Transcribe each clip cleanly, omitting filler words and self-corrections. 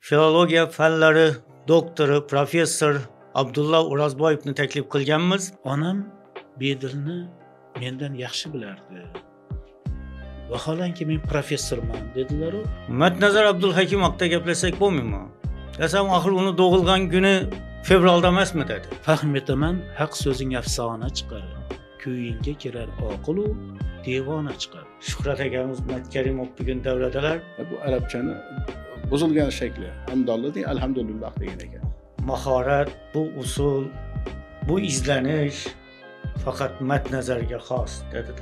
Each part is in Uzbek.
Filologiya fanlari doktori, professor Abdulla O'rozboyevni taklif qilganmiz. Onam Bedilni mendan yaxshi bilardi. Vaholanki men professorman dedilar-u. Matnazar Abdulhakim haqida gaplashsak bo'lmaymi? Desam, axir uni tug'ilgan kuni fevralda emasmi dedi. Fahm etaman, haq so'zing afsona chiqar. Kuyingga kirar oqilu devona chiqar. Shuhrat akamiz Matkarimov bugun davradalar. Bu arabchani buzilgan shakli. Hamdollah degan, alhamdulillah degan ekan. Mahorat, bu usul, bu izlanish faqat Matnazarga xos dedi.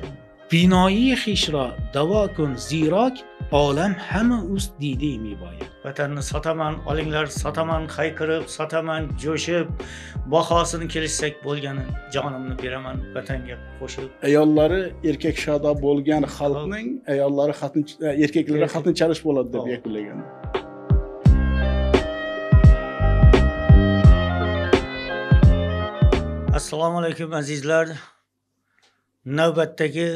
Binoyi xishro davo kun zirok olam hamma ust didi miboyat. Vatanni sotaman, olinglar, sotaman, hayqirib, sotaman, jo'shib, bahosini kelishsak bo'lgani, jonimni beraman vatanga qo'shib. Ayollari erkak shado bo'lgan xalqning ayollari xotin, erkaklari xotin chalish bo'ladi deb yakunlagan. Assalomu alaykum azizlar. Navbatdagi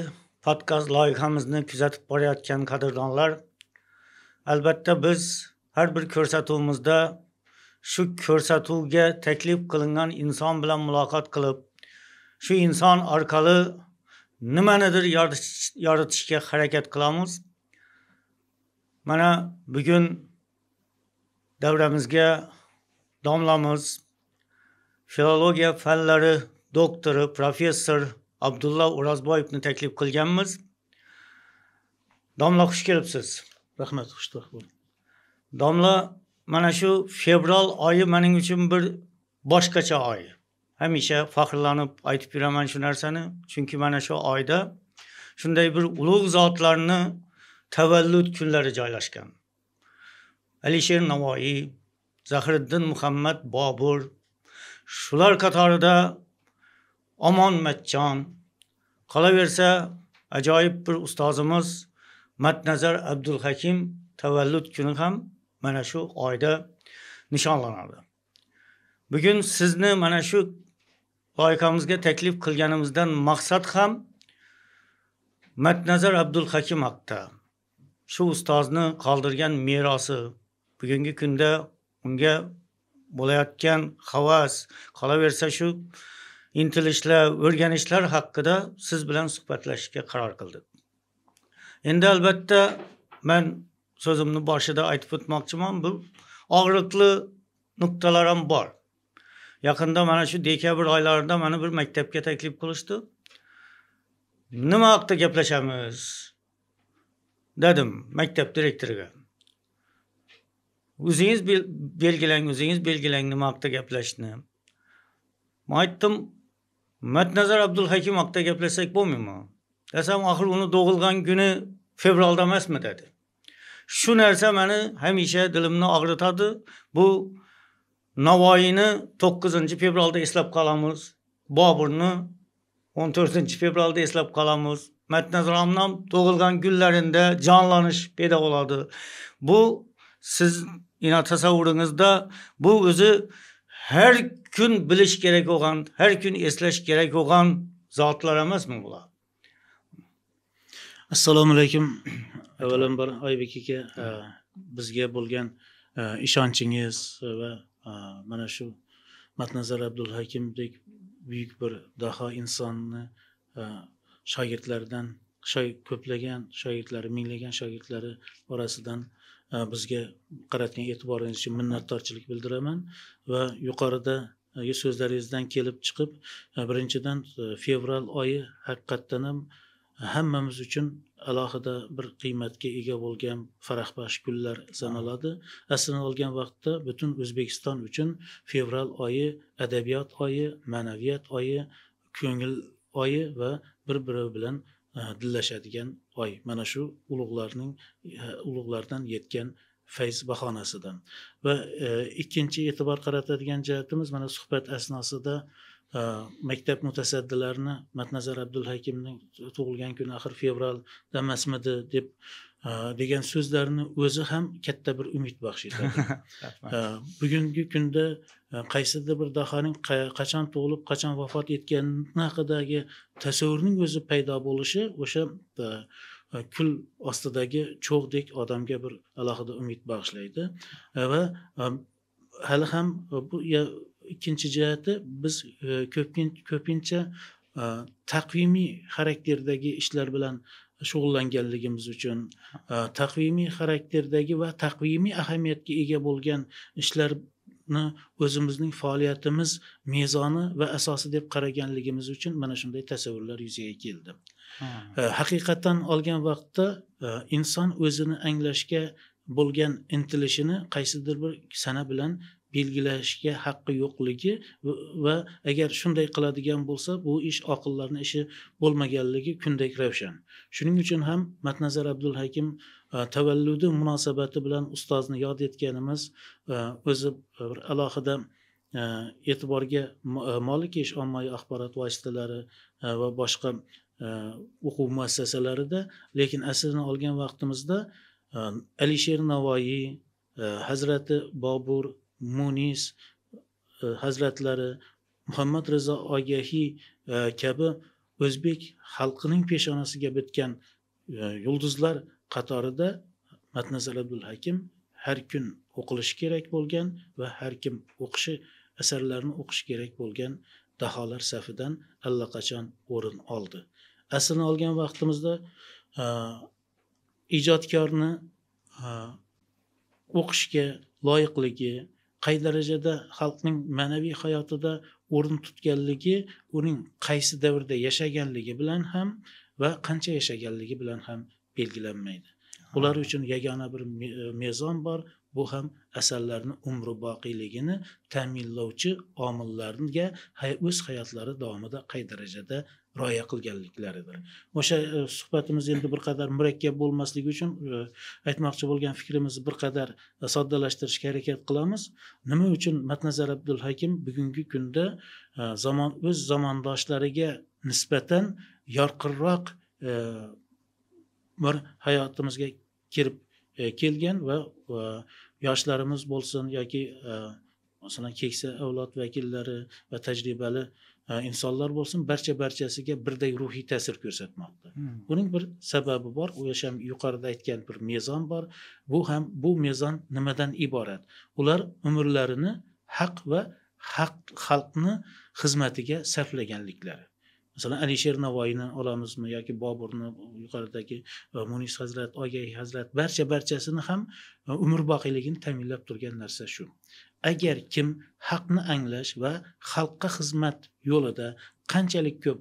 podkast loyihamizni kuzatib borayotgan qadrdonlar, albatta biz har bir ko'rsatuvimizda shu ko'rsatuvga taklif qilingan inson bilan muloqot qilib, shu inson orqali nimanidir yoritishga harakat qilamiz. Mana bugun davramizga domlamiz filologiya fanlari doktori, professor Abdulla O'rozboyevni taklif qilganmiz. Domla, xush kelibsiz. Rahmat, xushvaqt bo'ling. Domla, mana shu fevral oyi mening uchun bir boshqacha oy. Hamisha faxrlanib aytib yuraman shu narsani, chunki mana shu oyda shunday bir ulug' zotlarni tavallud kunlari joylashgan. Alisher Navoiy, Zahiriddin Muhammad Bobur, shular qatorida Omon Matjon, qolaversa ajoyib bir ustozimiz Matnazar Abdulhakim tavallud kuni ham mana shu oyda nishonlanadi. Bugun sizni mana shu loyihamizga taklif qilganimizdan maqsad ham Matnazar Abdulhakim haqida, shu ustozni qoldirgan merosi, bugungi kunda unga bo'layotgan havas, qolaversa shu intilishlar, o'rganishlar haqida siz bilan suhbatlashishga qaror qildik. Endi albatta men so'zimni boshida aytib o'tmoqchiman, bu og'riqli nuqtalar ham bor. Yaqinda mana shu dekabr oylarida meni bir maktabga taklif qilishdi. Nima haqida gaplashamiz dedim maktab direktoriga. O'zingiz belgilang, o'zingiz belgilang nima haqida gaplashishni. Men aytdim, Matnazar Abdulhakim haqida gaplashsak bo'lmaymi? Desam, axir uni tug'ilgan kuni fevralda emasmi dedi. Shu narsa meni hamisha dilimni og'ritadi. Bu Navoiyni 9-fevralda eslab qolamiz, Boburni 14-fevralda eslab qolamiz. Matnazar ham tug'ilgan kunlarida jonlanish paydo bo'ladi. Bu siz tasavvuringizda bu o'zi har kun bilish kerak bo'lgan, har kun eslash kerak bo'lgan zotlar emasmi bular? Assalomu alaykum. Avvalambor Oybek aka, bizga bo'lgan ishonchingiz va mana shu Matnazar Abdulhakimdek buyuk bir daho insonni shogirdlaridan, ko'plagan shogirdlari, minglagan shogirdlari orasidan bizga qaratgan e'tiboringiz uchun minnatdorchilik bildiraman va yuqorida so'zlaringizdan kelib chiqib, birinchidan fevral oyi haqiqatdan ham hammamiz uchun alohida bir qiymatga ega bo'lgan farahbaxsh kunlar sanaladi. Aslini olgan vaqtda butun O'zbekiston uchun fevral oyi adabiyot oyi, ma'naviyat oyi, ko'ngil oyi va bir-biri bilan dillashadigan oy. Mana shu ulug'larning ulug'lardan yetgan fayz bahonasidan. Va ikkinchi e'tibor qaratadigan jihatimiz, mana suhbat asnosida maktab mutasaddilarini Matnazar Abdulhakimning tug'ilgan kuni axir fevralda emasmidi deb degan so'zlarni o'zi ham katta bir umid baxsh etadi. Bugungi kunda qaysidir bir dahoning qachon tug'ilib, qachon vafot etgani haqidagi tasavvurning o'zi paydo bo'lishi o'sha kul ostidagi cho'g'dek odamga bir alohida umid bag'ishlaydi. Va hali ham bu ikkinchi jihati, biz ko'pincha taqvimiy xarakterdagi ishlar bilan shug'ullanganligimiz uchun taqvimiy xarakterdagi va taqvimiy ahamiyatga ega bo'lgan ishlarni o'zimizning faoliyatimiz mezoni va asosi deb qaraganligimiz uchun mana shunday tasavvurlar yuzaga keldi. Haqiqatan olgan vaqtda inson o'zini anglashga bo'lgan intilishini qaysidir bir sana bilan belgilashga haqqi yo'qligi va agar shunday qiladigan bo'lsa, bu ish oqillarning ishi bo'lmaganligi kundek ravshan. Shuning uchun ham Matnazar Abdulhakim tavalludi munosabati bilan ustozni yod etganimiz o'zi bir alohida e'tiborga molik ish ommaviy axborot vositalari va boshqa o'quv muassasalarida, lekin aslini olgan vaqtimizda Alisher Navoiy, Hazrati Bobur, Munis hazratlari, Muhammad Rizo Ogahiy kabi o'zbek xalqining peshonasiga bitgan yulduzlar qatorida Matnazar Abdulhakim har kun o'qilishi kerak bo'lgan va har kim o'qishi, asarlarini o'qishi kerak bo'lgan daholar safidan allaqachon o'rin oldi. Aslini olgan vaqtimizda ijodkorni o'qishga loyiqligi, qay darajada xalqning ma'naviy hayotida o'rin tutganligi, uning qaysi davrda yashaganligi bilan ham va qancha yashaganligi bilan ham belgilanmaydi. Ular uchun yagona bir mezon bor, bu ham asarlarning umri boqiyligini ta'minlovchi omillarga o'z hayotlari davomida qay darajada rioya qilganliklaridir. O'sha suhbatimiz endi bir qadar murakkab bo'lmasligi uchun aytmoqchi bo'lgan fikrimizni bir qadar soddalashtirishga harakat qilamiz. Nima uchun Matnazar Abdulhakim bugungi kunda zamon o'z zamondoshlariga nisbatan yorqinroq bir hayotimizga kirib kelgan va yoshlarimiz bo'lsin yoki masalan keksa avlod vakillari va tajribali insonlar bo'lsin, barchasiga birday ruhiy ta'sir ko'rsatmoqda. Buning bir sababi bor. O'sha ham yuqorida aytgan bir mezon bor. Bu ham, bu mezon nimadan iborat? Ular umrlarini haq va xalqni xizmatiga sarflaganliklari. Masalan, Alisher Navoiyni olamizmi yoki Boburni, yuqoridagi Munis hazrat, Ogahiy hazrat, barchasini ham umr boqiyligini ta'minlab turgan narsa shu. Agar kim haqni anglash va xalqqa xizmat yo'lida qanchalik ko'p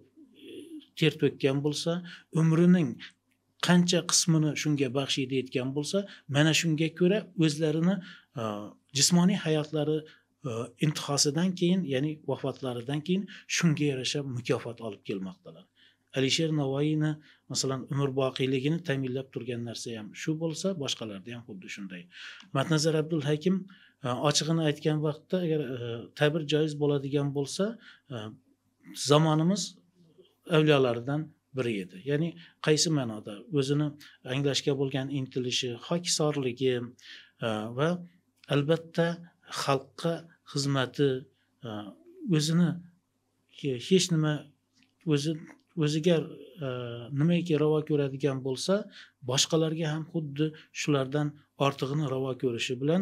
ter to'kkan bo'lsa, umrining qancha qismini shunga baxsh etgan bo'lsa, mana shunga ko'ra o'zlarini jismoniy hayotlari intihosidan keyin, ya'ni vafotlaridan keyin shunga yarasha mukofot olib kelmoqdalar. Alisher Navoiyni masalan umr boqiyligini ta'minlab turgan narsa ham shu bo'lsa, boshqalarda ham xuddi shunday. Matnazar Abdulhakim ochig'ini aytgan vaqtda, agar ta'bir joiz bo'ladigan bo'lsa, zamonimiz avliyolaridan biri edi. Ya'ni qaysi ma'noda? O'zini anglashga bo'lgan intilishi, xokisorligi va albatta xalqqa xizmati, o'zini hech nima o'ziga nimaiki ravo ko'radigan bo'lsa, boshqalarga ham xuddi shulardan ortig'ini ravo ko'rishi bilan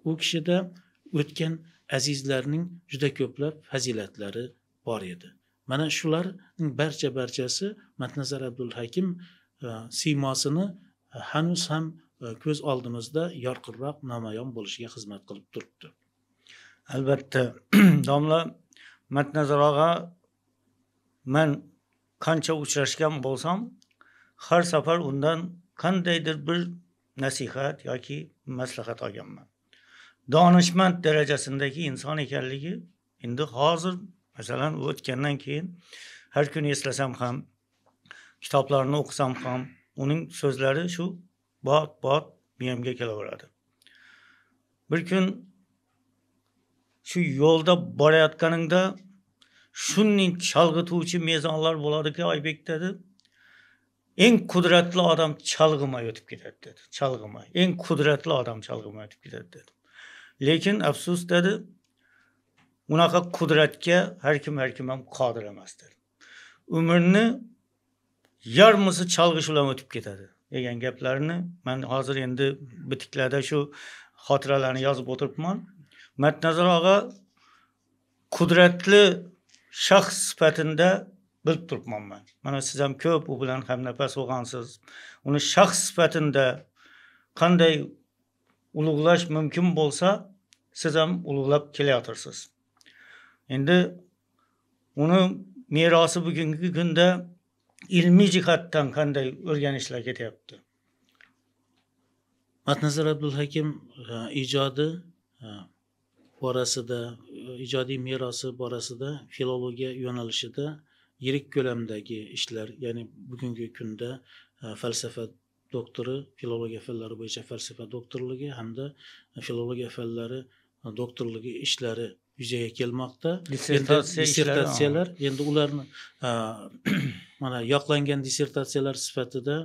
u kishida o'tgan azizlarning juda ko'plab fazilatlari bor edi. Mana shularning barchasi Matnazar Abdulhakim siymosini hanuz ham ko'z oldimizda yorqinroq namoyon bo'lishiga xizmat qilib turibdi. Albatta, domla Matnazar og'a, men qancha uchrashgan bo'lsam, har safar undan qandaydir bir nasihat yoki maslahat olganman. Donishmand darajasindagi inson ekanligi endi hozir masalan o'tgandan keyin har kuni eslasam ham, kitoblarini o'qisam ham uning so'zlari shu bot miyamga kelaveradi. Bir kun shu yo'lda borayotganingda shunning chalg'ituvchi mezonlar bo'ladiki, Oybek dedi. Eng qudratli odam chalg'imay o'tib ketadi dedi. Chalg'imay. Eng qudratli odam chalg'imay o'tib ketadi dedi. Lekin afsus dedi, unaqa qudratga har kim ham qodir emas dedi. Umrni yarmisi chalg'ish bilan o'tib ketadi degan gaplarni men hozir endi bitiklarda shu xotiralarni yozib o'tiribman. Matnazar og'a qudratli shaxs sifatida bilib turibman men. Mana siz ham ko'p u bilan hamnafas bo'lgansiz. Uni shaxs sifatida qanday ulug'lash mumkin bo'lsa, siz ham ulug'lab kelayotirsiz. Endi uni merosi bugungi kunda ilmiy jihatdan qanday o'rganishlar ketyapti? Matnazar Abdulhakim ijodi borasida, ijodiy merosi borasida filologiya yo'nalishida yirik ko'lamdagi ishlar, ya'ni bugungi kunda falsafa doktori, filologiya fanlari bo'yicha falsafa doktorligi hamda filologiya fanlari doktorligi ishlari yuzaga kelmoqda. Dissertatsiyalar, endi ularni mana yoqlangan dissertatsiyalar sifatida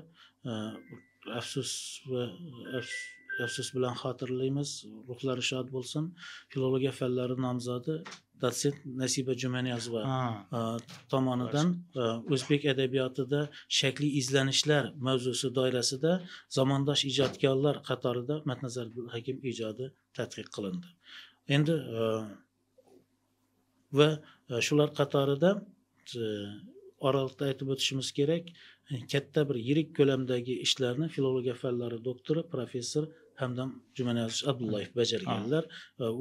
afsus va afsus bilan xotirlaymiz, ruhlari shod bo'lsin. Filologiya fanlari nomzodi dotsent Nasiba Jumaniyazova tomonidan o'zbek adabiyotida shakli izlanishlar mavzusi doirasida zamondosh ijodkorlar qatorida Matnazar Abdulhakim ijodi tadqiq qilindi. Endi va shular qatorida oraliqda aytib o'tishimiz kerak, katta bir yirik ko'lamdagi ishlarni filologiya fanlari doktori professor Hamdam Jumaniyazovich Abdullayev bajarganlar.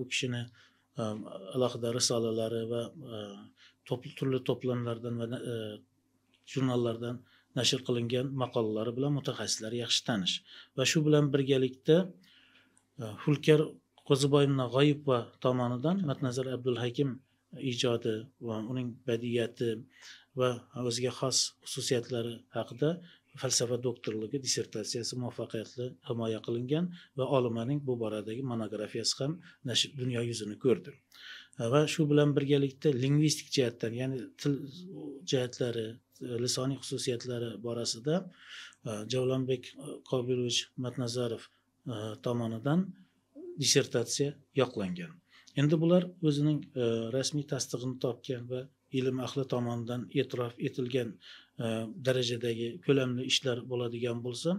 U kishini alohida risolalari va turli to'plamlardan va jurnallardan nashr qilingan maqolalari bilan mutaxassislar yaxshi tanish. Va shu bilan birgalikda Hulkar Qo'ziboyevna G'oyipova tomonidan Matnazar Abdulhakim ijodi va uning badiiyati va o'ziga xos xususiyatlari haqida falsafa doktorligi dissertatsiyasi muvaffaqiyatli himoya qilingan va olimaning bu boradagi monografiyasi ham dunyo yuzini ko'rdi. Va shu bilan birgalikda lingvistik jihatdan, ya'ni til jihatlari, lisoniy xususiyatlari borasida Javlonbek Qobilovich Matnazarov tomonidan dissertatsiya yoqlangan. Endi bular o'zining rasmiy tasdig'ini topgan va ilm ahli tomonidan e'tirof etilgan darajadagi ko'lamli ishlar bo'ladigan bo'lsa,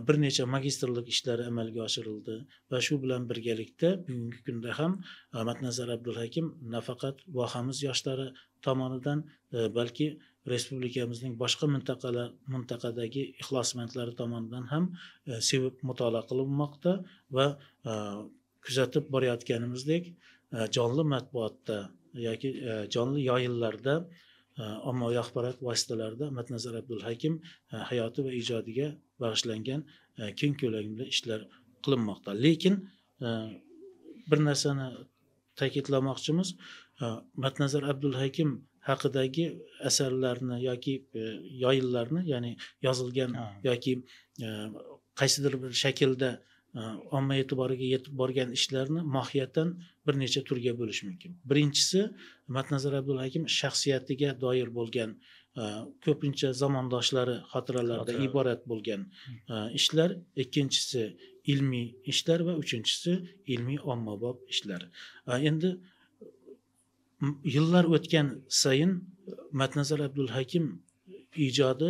bir necha magistrlik ishlari amalga oshirildi va shu bilan birgalikda bugungi kunda ham Matnazar Abdulhakim nafaqat vohamiz yoshlari tomonidan, balki respublikamizning boshqa mintaqadagi ixlosmandlari tomonidan ham sevib mutolaa qilinmoqda va kuzatib borayotganimizdek jonli matbuotda yoki jonli yoyinlarda, ommaviy axborot vositalarida Matnazar Abdulhakim hayoti va ijodiga bag'ishlangan keng ko'lamli ishlar qilinmoqda. Lekin bir narsani ta'kidlamoqchimiz, Matnazar Abdulhakim haqidagi asarlarni yoki yoyinlarni, ya'ni yozilgan yoki qaysidir bir shaklda omma e'tiboriga yetib borgan ishlarni mohiyatan bir necha turga bo'lish mumkin. Birinchisi, Matnazar Abdulhakim shaxsiyatiga doir bo'lgan, ko'pincha zamondoshlari xotiralarida iborat bo'lgan ishlar, ikkinchisi ilmiy ishlar va uchinchisi ilmiy ommabop ishlar. Endi yillar o'tgan sayin Matnazar Abdulhakim ijodi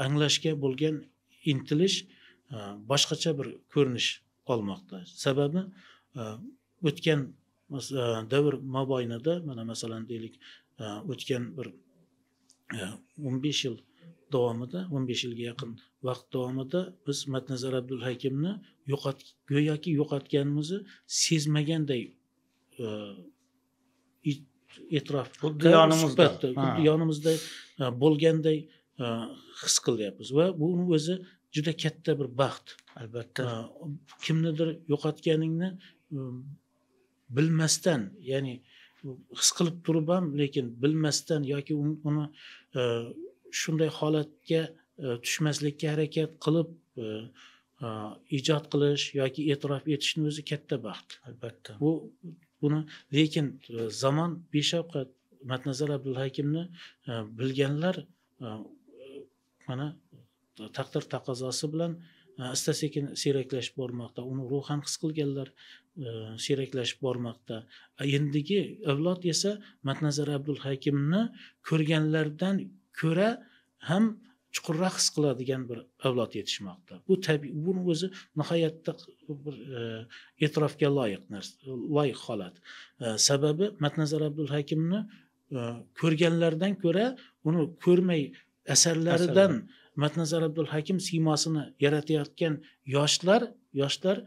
anglashga bo'lgan intilish boshqacha bir ko'rinish olmoqda. Sababi o'tgan davr mobaynida, mana masalan deylik, o'tgan bir 15 yil davomida, 15 yilga yaqin vaqt davomida biz Matnazar Abdulhakimni go'yoki yo'qotganimizni sezmaganday e'tirof, xuddi yonimizda bo'lganday his qilyapmiz va buni o'zi juda katta bir baxt. Albatta. Kimnidir yo'qotganingni bilmasdan, ya'ni his qilib turib ham, lekin bilmasdan yoki uni shunday holatga tushmaslikka harakat qilib ijod qilish yoki e'tirof etishning o'zi katta baxt. Albatta. Buni lekin zamon beshafqat Matnazar Abdulhakimni bilganlar mana taqdir taqozosi bilan asta-sekin siyraklashib bormoqda. Uni ruhan his qilganlar siyraklashib bormoqda. Endigi avlod esa Matnazar Abdulhakimni ko'rganlardan ko'ra ham chuqurroq his qiladigan bir avlod yetishmoqda. Bu tabiiy, buni o'zi nihoyatda bir e'tirofga loyiq narsa, loyiq holat. Sababi Matnazar Abdulhakimni ko'rganlardan ko'ra uni ko'rmay asarlaridan Matnazar Abdulhakim siymosini yaratayotgan yoshlar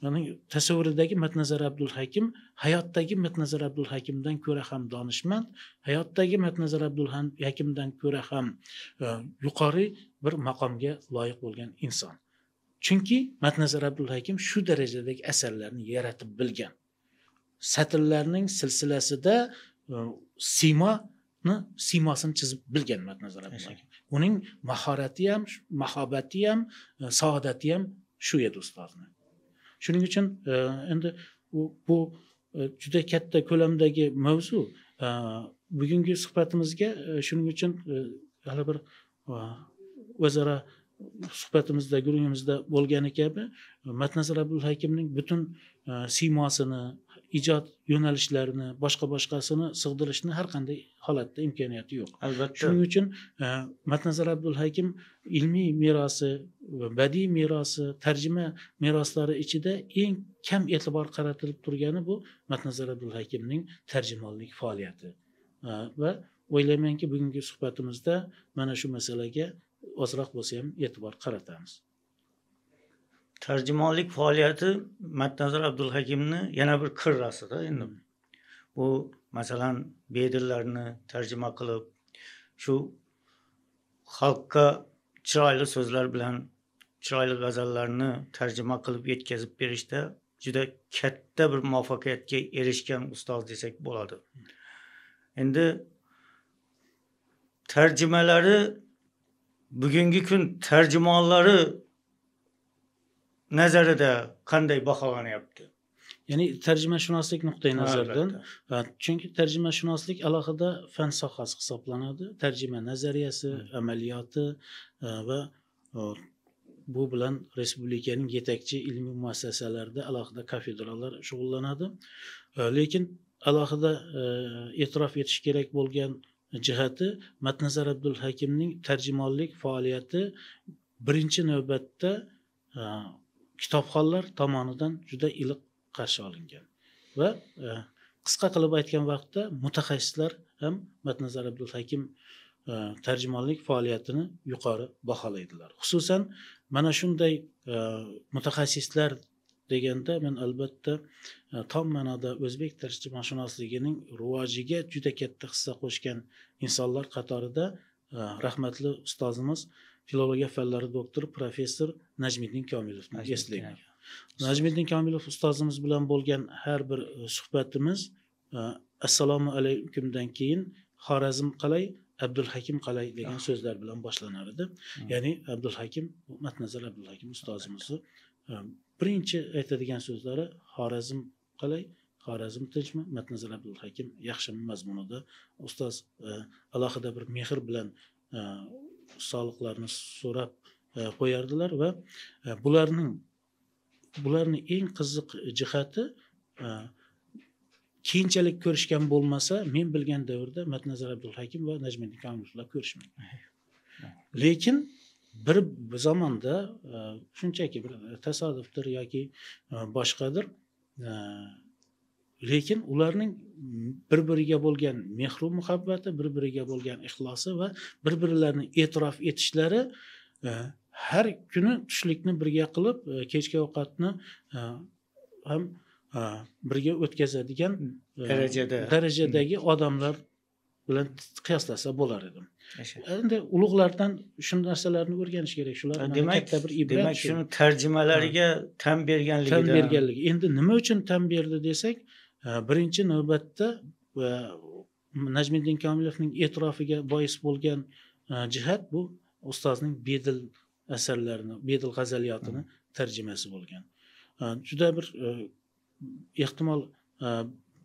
uning tasavvuridagi Matnazar Abdulhakim hayotdagi Matnazar Abdulhakimdan ko'ra ham donishmand, hayotdagi Matnazar Abdulhakimdan ko'ra ham yuqori bir maqomga loyiq bo'lgan inson. Chunki Matnazar Abdulhakim shu darajadagi asarlarni yaratib bilgan. Satrlarning silsilasida siymosini chizib bilgan Matnazar Abdulhakim. Uning mahorati ham, mahobati ham, saodati ham shu edi ustozni. Shuning uchun endi bu juda katta ko'lamdagi mavzu. Bugungi suhbatimizga shuning uchun hali bir o'zaro suhbatimizda, gurungimizda bo'lgani kabi Matnazar Abdulhakimning butun siymosini, ijod yo'nalishlarini, boshqa-boshqasini sig'dirishni har qanday holatda imkoniyati yo'q. Albatta. Shuning uchun Matnazar Abdulhakim ilmiy merosi, badiiy merosi, tarjima meroslari ichida eng kam e'tibor qaratilib turgani bu Matnazar Abdulhakimning tarjimonlik faoliyati. Va o'ylaymanki, bugungi suhbatimizda mana shu masalaga ozroq bo'lsa ham e'tibor qaratamiz. Tarjimonlik faoliyati Matnazar Abdulhakimni yana bir qirrasida endi. Bu masalan bedillarni tarjima qilib, shu xalqqa chiroyli so'zlar bilan chiroyli g'azallarni tarjima qilib yetkazib berishda juda katta bir muvaffaqiyatga erishgan ustoz desak bo'ladi. Endi tarjimalari bugungi kun tarjimonlari nazarida qanday baholanyapti? Ya'ni tarjimashunoslik nuqtai nazaridan, chunki tarjimashunoslik alohida fan sohasi hisoblanadi. Tarjima nazariyasi, amaliyoti va bu bilan respublikaning yetakchi ilmiy muassasalarida alohida kafedralar shug'ullanadi. Lekin alohida e'tirof etish kerak bo'lgan jihati Matnazar Abdulhakimning tarjimonlik faoliyati birinchi navbatda kitobxonlar tomonidan juda iliq qarshi olingan va qisqa qilib aytgan vaqtda mutaxassislar ham Matnazar Abdulhakim tarjimonlik faoliyatini yuqori baholaydilar. Xususan mana shunday mutaxassislar deganda men albatta tom ma'noda o'zbek tarjimashunosligining rivojiga juda katta hissa qo'shgan insonlar qatorida rahmatli ustozimiz filologiya fanlari doktori professor Najmiddin Komilovni eslayman. Najmiddin Komilov ustozimiz bilan bo'lgan har bir suhbatimiz assalomu alaykumdan keyin Xorazm qalay, Abdulhakim qalay degan so'zlar bilan boshlanar edi. Ya'ni Abdulhakim, Matnazar Abdulhakim ustozimizni birinchi aytadigan so'zlari Xorazm qalay, Xorazm tinchmi, Matnazar Abdulhakim yaxshimi mazmunida ustoz alohida bir mehr bilan soliqlarni so'rab qo'yardilar va bularning eng qiziq jihati keyinchalik ko'rishgan bo'lmasa, men bilgan davrda Matnazar Abdulhakim va Najmiddin Komilovlar ko'rishmagan. Lekin bir zamonda shunchaki bir tasodifdir yoki boshqadir, lekin ularning bir-biriga bo'lgan mehru muhabbati, bir-biriga bo'lgan ixlosi va bir-birlarini e'tirof etishlari har kuni tushlikni birga qilib, kechki ovqatni ham birga o'tkazadigan darajadagi odamlar bilan qiyoslasa bo'lar edi. Endi ulug'lardan shu narsalarni o'rganish kerak. Shular katta bir ibrat. Demak, shuni tarjimalariga tan berganligidan. Tan berganligi. Endi nima uchun tan berdi desak, birinchi navbatda Najmiddin Komilovning e'tirofiga bois bo'lgan jihat bu ustozning Bedil asarlarini, Bedil g'azaliyotini tarjimasi bo'lgan. Juda bir ehtimol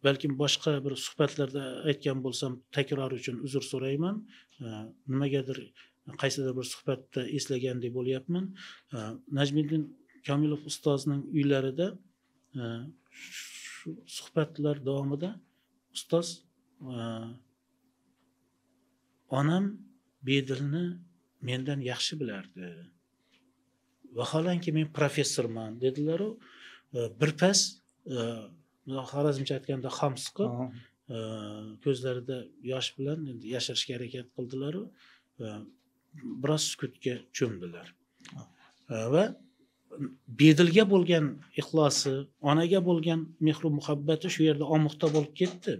balkim boshqa bir suhbatlarda aytgan bo'lsam takror uchun uzr so'rayman. Nimagadir qaysidir bir suhbatda eslagandek bo'lyapman. Najmiddin Komilov ustozning uylarida shu suhbatlar davomida ustoz onam Bedilni mendan yaxshi bilardi. Vaholanki men professorman dedilar-u, birpas Xorazmcha aytganda xom siqib, ko'zlarida yosh bilan endi yashirishga harakat qildilar-u, biroz sukutga cho'mdilar. Va Bedilga bo'lgan ixlosi, onaga bo'lgan mehru muhabbati shu yerda omuxta bo'lib ketdi.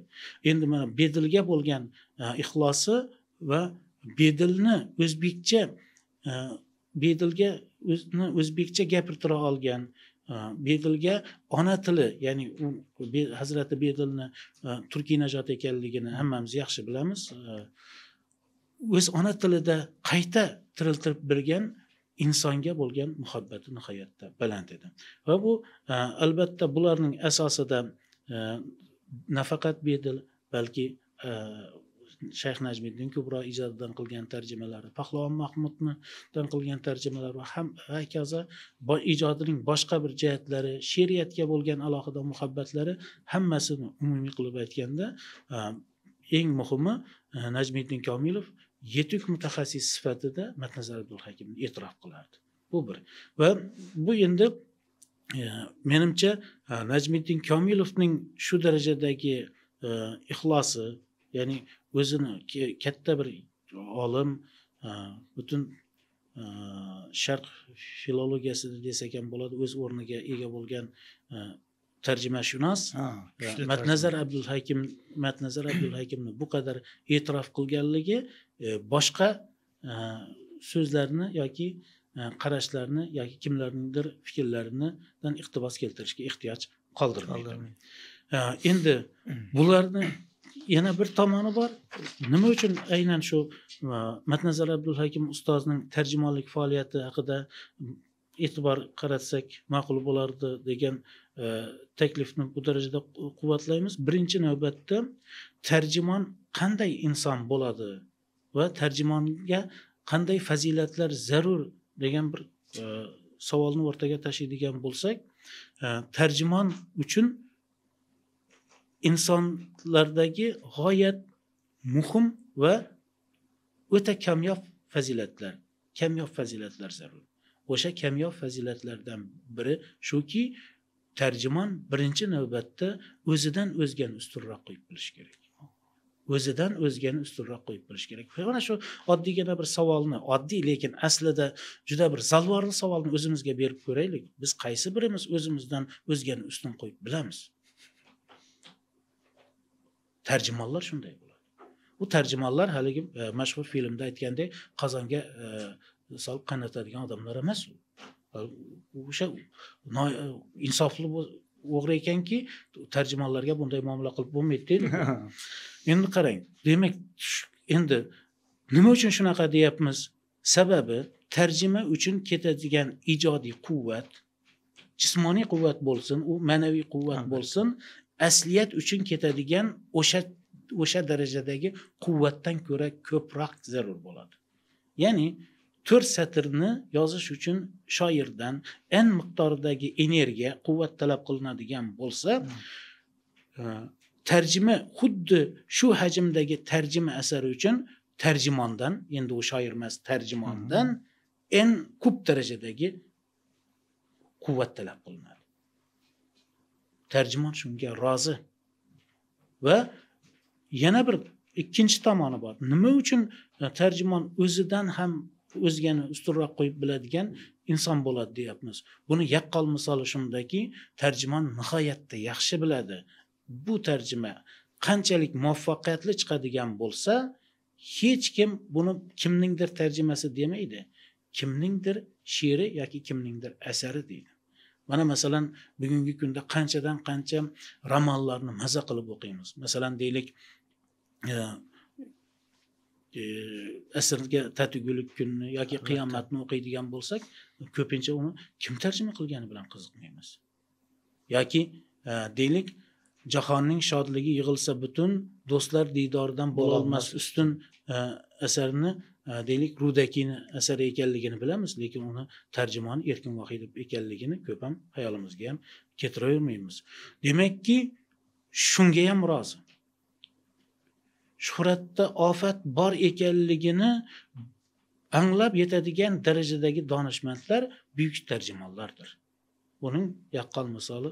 Endi mana Bedilga bo'lgan ixlosi va Bedilni o'zbekcha Bedilga o'zini o'zbekcha gapirtira olgan, Bedilga ona tili, ya'ni Hazrati Bedilni turkiy najot ekanligini hammamiz yaxshi bilamiz. O'z ona tilida qayta tiriltirib bergan insonga bo'lgan muhabbati nihoyatda baland edi. Va bu albatta bularning asosida nafaqat Bedil, balki Shayx Najmiddin Kubro ijodidan qilgan tarjimalari, Pahlavon Mahmuddan qilgan tarjimalari va ham hokazo ijodining boshqa bir jihatlari, she'riyatga bo'lgan alohida muhabbatlari, hammasini umumiy qilib aytganda, eng muhimi Najmiddin Komilov yetuk mutaxassis sifatida Matnazar Abdulhakimni e'tirof qilardi. Bu bir. Va bu endi menimcha Najmiddin Komilovning shu darajadagi ixlosi, ya'ni o'zini katta bir olim, butun sharq filologiyasida desak ham bo'ladi, o'z o'rniga ega bo'lgan tarjimashunos Matnazar Abdulhakimni bu qadar e'tirof qilganligi boshqa so'zlarni yoki qarashlarni yoki kimlarningdir fikrlaridan iqtibos keltirishga ehtiyoj qoldirmaydi. Endi bularni yana bir tomoni bor. Nima uchun aynan shu Matnazar Abdulhakim ustozning tarjimonlik faoliyati haqida e'tibor qaratsak ma'qul bo'lardi degan taklifni bu darajada quvvatlaymiz. Birinchi navbatda tarjimon qanday inson bo'ladi va tarjimonga qanday fazilatlar zarur degan bir savolni o'rtaga tashlaydigan bo'lsak, tarjimon uchun insonlardagi g'oyat muhim va o'ta kamyob fazilatlar zarur. O'sha kamyob fazilatlardan biri shuki, tarjimon birinchi navbatda o'zidan o'zgani ustunroq qo'yib bilish kerak. O'zidan o'zgani ustunroq qo'yib bilish kerak. Mana shu oddiygina bir savolni, oddiy lekin aslida juda bir zalvorli savolni o'zimizga berib ko'raylik. Biz qaysi birimiz o'zimizdan o'zgani ustun qo'yib bilamiz? Tarjimonlar shunday bo'ladi. Bu tarjimonlar haligi mashhur filmda aytgandek qozonga solib qaynatadigan odamlar emas. O'sha insofli o'g'ri ekanki, tarjimonlarga bunday muomala qilib bo'lmaydi deydi. Endi qarang, demak, endi nima uchun shunaqa deyapmiz? Sababi tarjima uchun ketadigan ijodiy quvvat, jismoniy quvvat bo'lsin, u ma'naviy quvvat bo'lsin, asliyat uchun ketadigan o'sha darajadagi quvvatdan ko'ra ko'proq zarur bo'ladi. Ya'ni 4 satrni yozish uchun shoirdan n miqdoridagi energiya, quvvat talab qilinadigan bo'lsa, tarjima xuddi shu hajmdagi tarjima asari uchun tarjimondan, endi u shoir emas, tarjimondan n ko'p darajadagi quvvat talab qilinadi. Tarjimon shunga rozi. Va yana bir ikkinchi tomoni bor. Nima uchun tarjimon o'zidan ham o'zgani ustunroq qo'yib biladigan inson bo'ladi deyapmiz? Buni yaqqol misoli shundaki, tarjimon nihoyatda yaxshi biladi. Bu tarjima qanchalik muvaffaqiyatli chiqadigan bo'lsa, hech kim buni kimningdir tarjimasi demaydi. Kimningdir she'ri yoki kimningdir asari deydi. Mana masalan, bugungi kunda qanchadan qancha romanlarni maza qilib o'qiymiz. Masalan, deylik, asrga tatigulik kunni yoki qiyomatni o'qiydigan bo'lsak, ko'pincha uni kim tarjima qilgani bilan qiziqmaymiz. Yoki deylik, jahonning shodligi yig'ilsa butun, do'stlar diydoridan bo'lolmas ustun asarini deylik, Rudakiyni asari ekanligini bilamiz, lekin uni tarjimoni Erkin Vohidov ekanligini ko'p ham hayolimizga ham keltiravermaymiz. Demakki, shunga ham rozi. Shuhratda ofat bor ekanligini anglab yetadigan darajadagi donishmandlar buyuk tarjimonlardir. Buning yaqqol misoli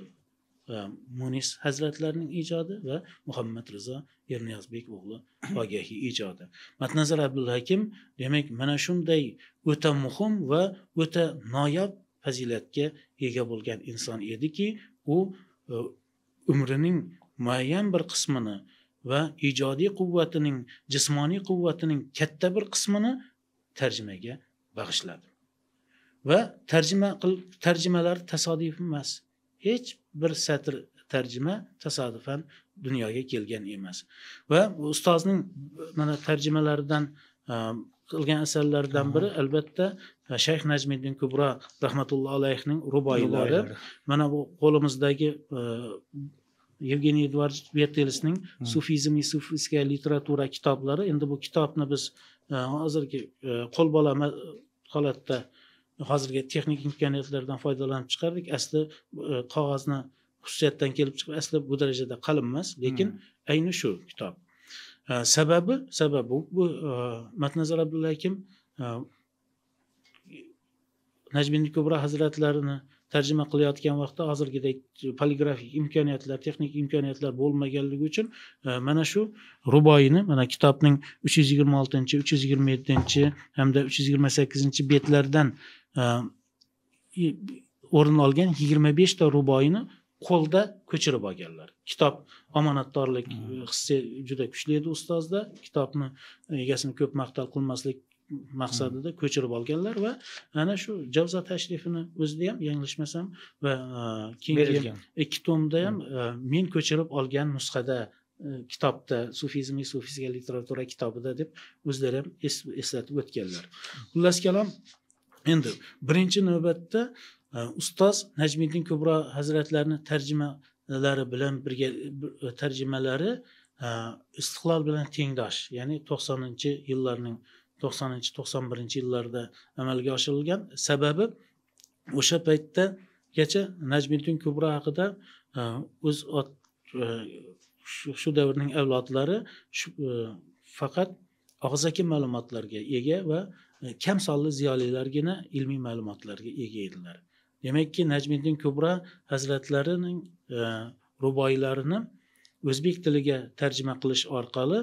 Munis hazratlarining ijodi va Muhammad Rizo Erniyozbek o'g'li Ogahiy ijodi. Matnazar Abdulhakim demak mana shunday o'ta muhim va o'ta noyob fazilatga ega bo'lgan inson ediki, u umrining muayyan bir qismini va ijodiy quvvatining, jismoniy quvvatining katta bir qismini tarjimaga bag'ishladi. Va tarjimalar tasodif emas. Hech bir satr tarjima tasodifan dunyoga kelgan emas. Va ustozning mana tarjimalaridan qilgan asarlaridan biri albatta Shayx Najmiddin Kubro rahmatullohi alayhining ruboiylari. Mana bu qo'limizdagi Yevgeniy Eduardovich Bertelsning Sufizm и суфийская literatura kitoblari. Endi bu kitobni biz hozirgi qo'lbola holatda hozirgi texnik imkoniyatlardan foydalanib chiqardik. Asli qog'ozni xususiyatdan kelib chiqib asli bu darajada qalin emas, lekin ayni shu kitob. Sababi bu Matnazar Abdulhakim Najmiddin Kubro hazratlarini tarjima qilayotgan vaqtda hozirgidek poligrafik imkoniyatlar, texnik imkoniyatlar bo'lmaganligi uchun mana shu ruboiyni, mana kitobning 326, 327 hamda 328 betlardan o'rin olgan 25 ta ruboiyni qo'lda ko'chirib olganlar. Kitob omonatdorlik hissi juda kuchli edi ustozda. Kitobni egasini ko'p maqtal qilmaslik maqsadida ko'chirib olganlar va ana shu Javzo tashrifini o'zida ham yanglishmasam va keyingi 2 tomda ham men ko'chirib olgan nusxada kitobda Sufizm va sufiyskiya literatura kitobida deb o'zlari ham eslatib o'tganlar. Xullas kalom, endi birinchi navbatda ustoz Najmiddin Kubro hazratlarini tarjimalari bilan birga tarjimalari Istiqlol bilan tengdosh, ya'ni 90-yillarning 90-91 yillarda amalga oshirilgan. Sababi o'sha paytdagacha Najmiddin Kubro haqida o'z shu davrning avlodlari faqat og'zaki ma'lumotlarga ega va kam sonli ziyolilargina ilmiy ma'lumotlarga ega edilar. Demakki, Najmiddin Kubro hazratlarining ruboiylarini o'zbek tiliga tarjima qilish orqali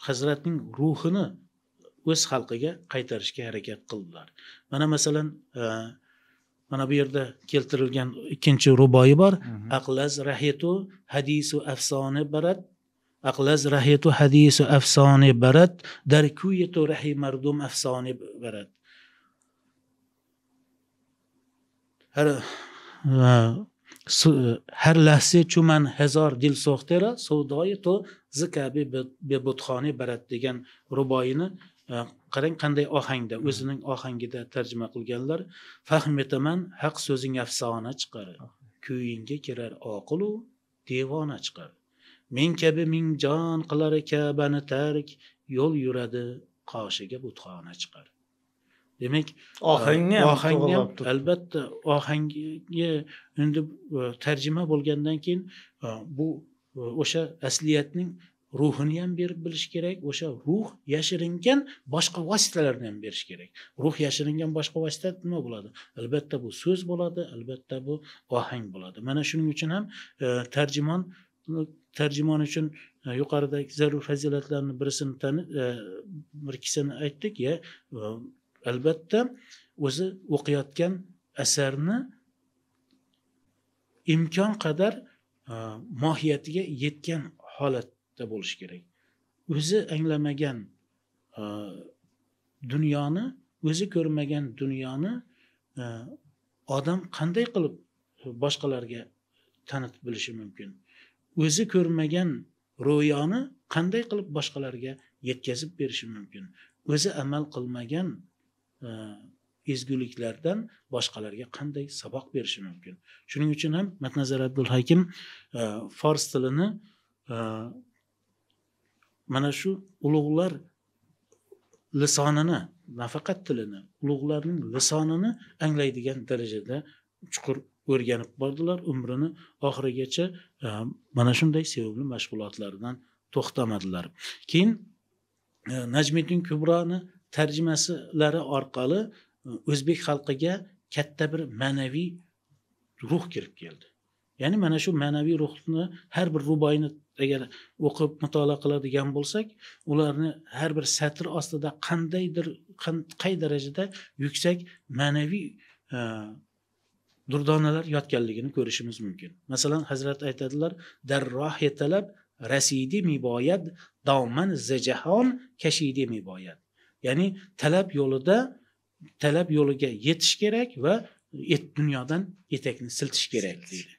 hazratning ruhini o'z xalqiga qaytarishga harakat qildilar. Mana masalan, mana bu yerda keltirilgan ikkinchi ruboiy bor. Aqlaz rahitu hadisu afsona barat, aqlaz rahitu hadisu afsona barat, dar kuyitu rahi mardum afsona barat. Har lahza chuman hazor dil so'xtera savdoyi to zikabi be butxoni barat degan ruboiyni qarang qanday ohangda, o'zining ohangida tarjima qilganlar. Fahm etaman haq so'zing afsona chiqar, kuyingga kirar oqilu devona chiqar. Men kabi ming jon qilar Ka'bani tark, yo'l yuradi qoshiga butxona chiqar. Demak, ohangni ham albatta ohangga endi tarjima bo'lgandan keyin bu o'sha asliyatning ruhini ham berib bilish kerak, o'sha ruh yashiringan boshqa vositalarni ham berish kerak. Ruh yashiringan boshqa vosita nima bo'ladi? Albatta bu so'z bo'ladi, albatta bu ohang bo'ladi. Mana shuning uchun ham tarjimon uchun yuqoridagi zarur fazilatlarni birisini bir ikkisini aytdik. Ya albatta o'zi o'qiyotgan asarni imkon qadar mohiyatiga yetgan holatda bo'lishi kerak. O'zi anglamagan dunyoni, o'zi ko'rmagan dunyoni odam qanday qilib boshqalarga tanitib bilishi mumkin? O'zi ko'rmagan ro'yoni qanday qilib boshqalarga yetkazib berishi mumkin? O'zi amal qilmagan ezguliklardan boshqalarga qanday saboq berishi mumkin? Shuning uchun ham Matnazar Abdulhakim fors tilini mana shu ulug'lar lisonini, nafaqat tilini, ulug'larning lisonini anglaydigan darajada chuqur o'rganib bordilar. Umrini oxirigacha mana shunday sevimli mashg'ulotlardan to'xtamadilar. Keyin Najmiddin Kubroni tarjimalari orqali o'zbek xalqiga katta bir ma'naviy ruh kirib keldi. Ya'ni mana shu ma'naviy ruhni har bir ruboiyni agar o'qib mutolaa qiladigan bo'lsak, ularni har bir satr ostida qandaydir qay darajada yuksak ma'naviy durdonalar yotganligini ko'rishimiz mumkin. Masalan, hazrat aytadilar: "Darrohi talab rasidi miboyat, doman zajahon kashidi miboyat." Ya'ni talab yo'lida, talab yo'liga yetish kerak va dunyodan etakni siltish kerak deydi.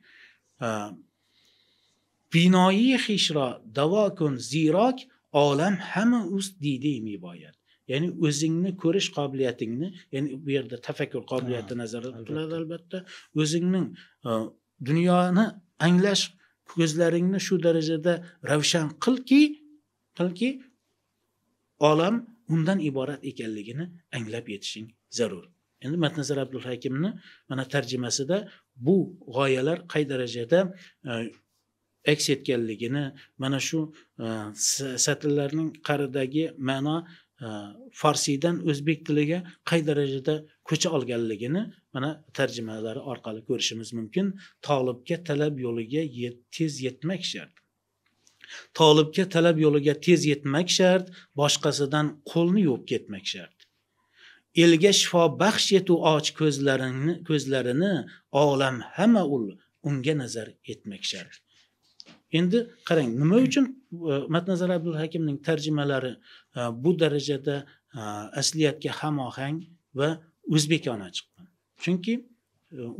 Binoyi xishro davo kun zirok olam hamma ust deydi miboyat. Ya'ni o'zingni ko'rish qobiliyatingni, ya'ni bu yerda tafakkur qobiliyati nazarda tutiladi albatta. O'zingning dunyoni anglash ko'zlaringni shu darajada ravshan qilki olam undan iborat ekanligini anglab yetishing zarur. Endi Matnazar Abdulhakimni mana tarjimasida bu g'oyalar qay darajada aks etganligini, mana shu satrlarning qaridagi ma'no forsiydan o'zbek tiliga qay darajada ko'cha olganligini mana tarjimalari orqali ko'rishimiz mumkin. Tolibga talab yo'liga tez yetmak shart. Tolibga talab yo'liga tez yetmak shart, boshqasidan qo'lni yuvib ketmak shart. Elga shifo baxsh etu och ko'zlarini olam hamma ul unga nazar etmak shart. Endi qarang, nima uchun Matnazar Abdulhakimning tarjimalari bu darajada asliyatga hamohang va o'zbekona chiqqan? Chunki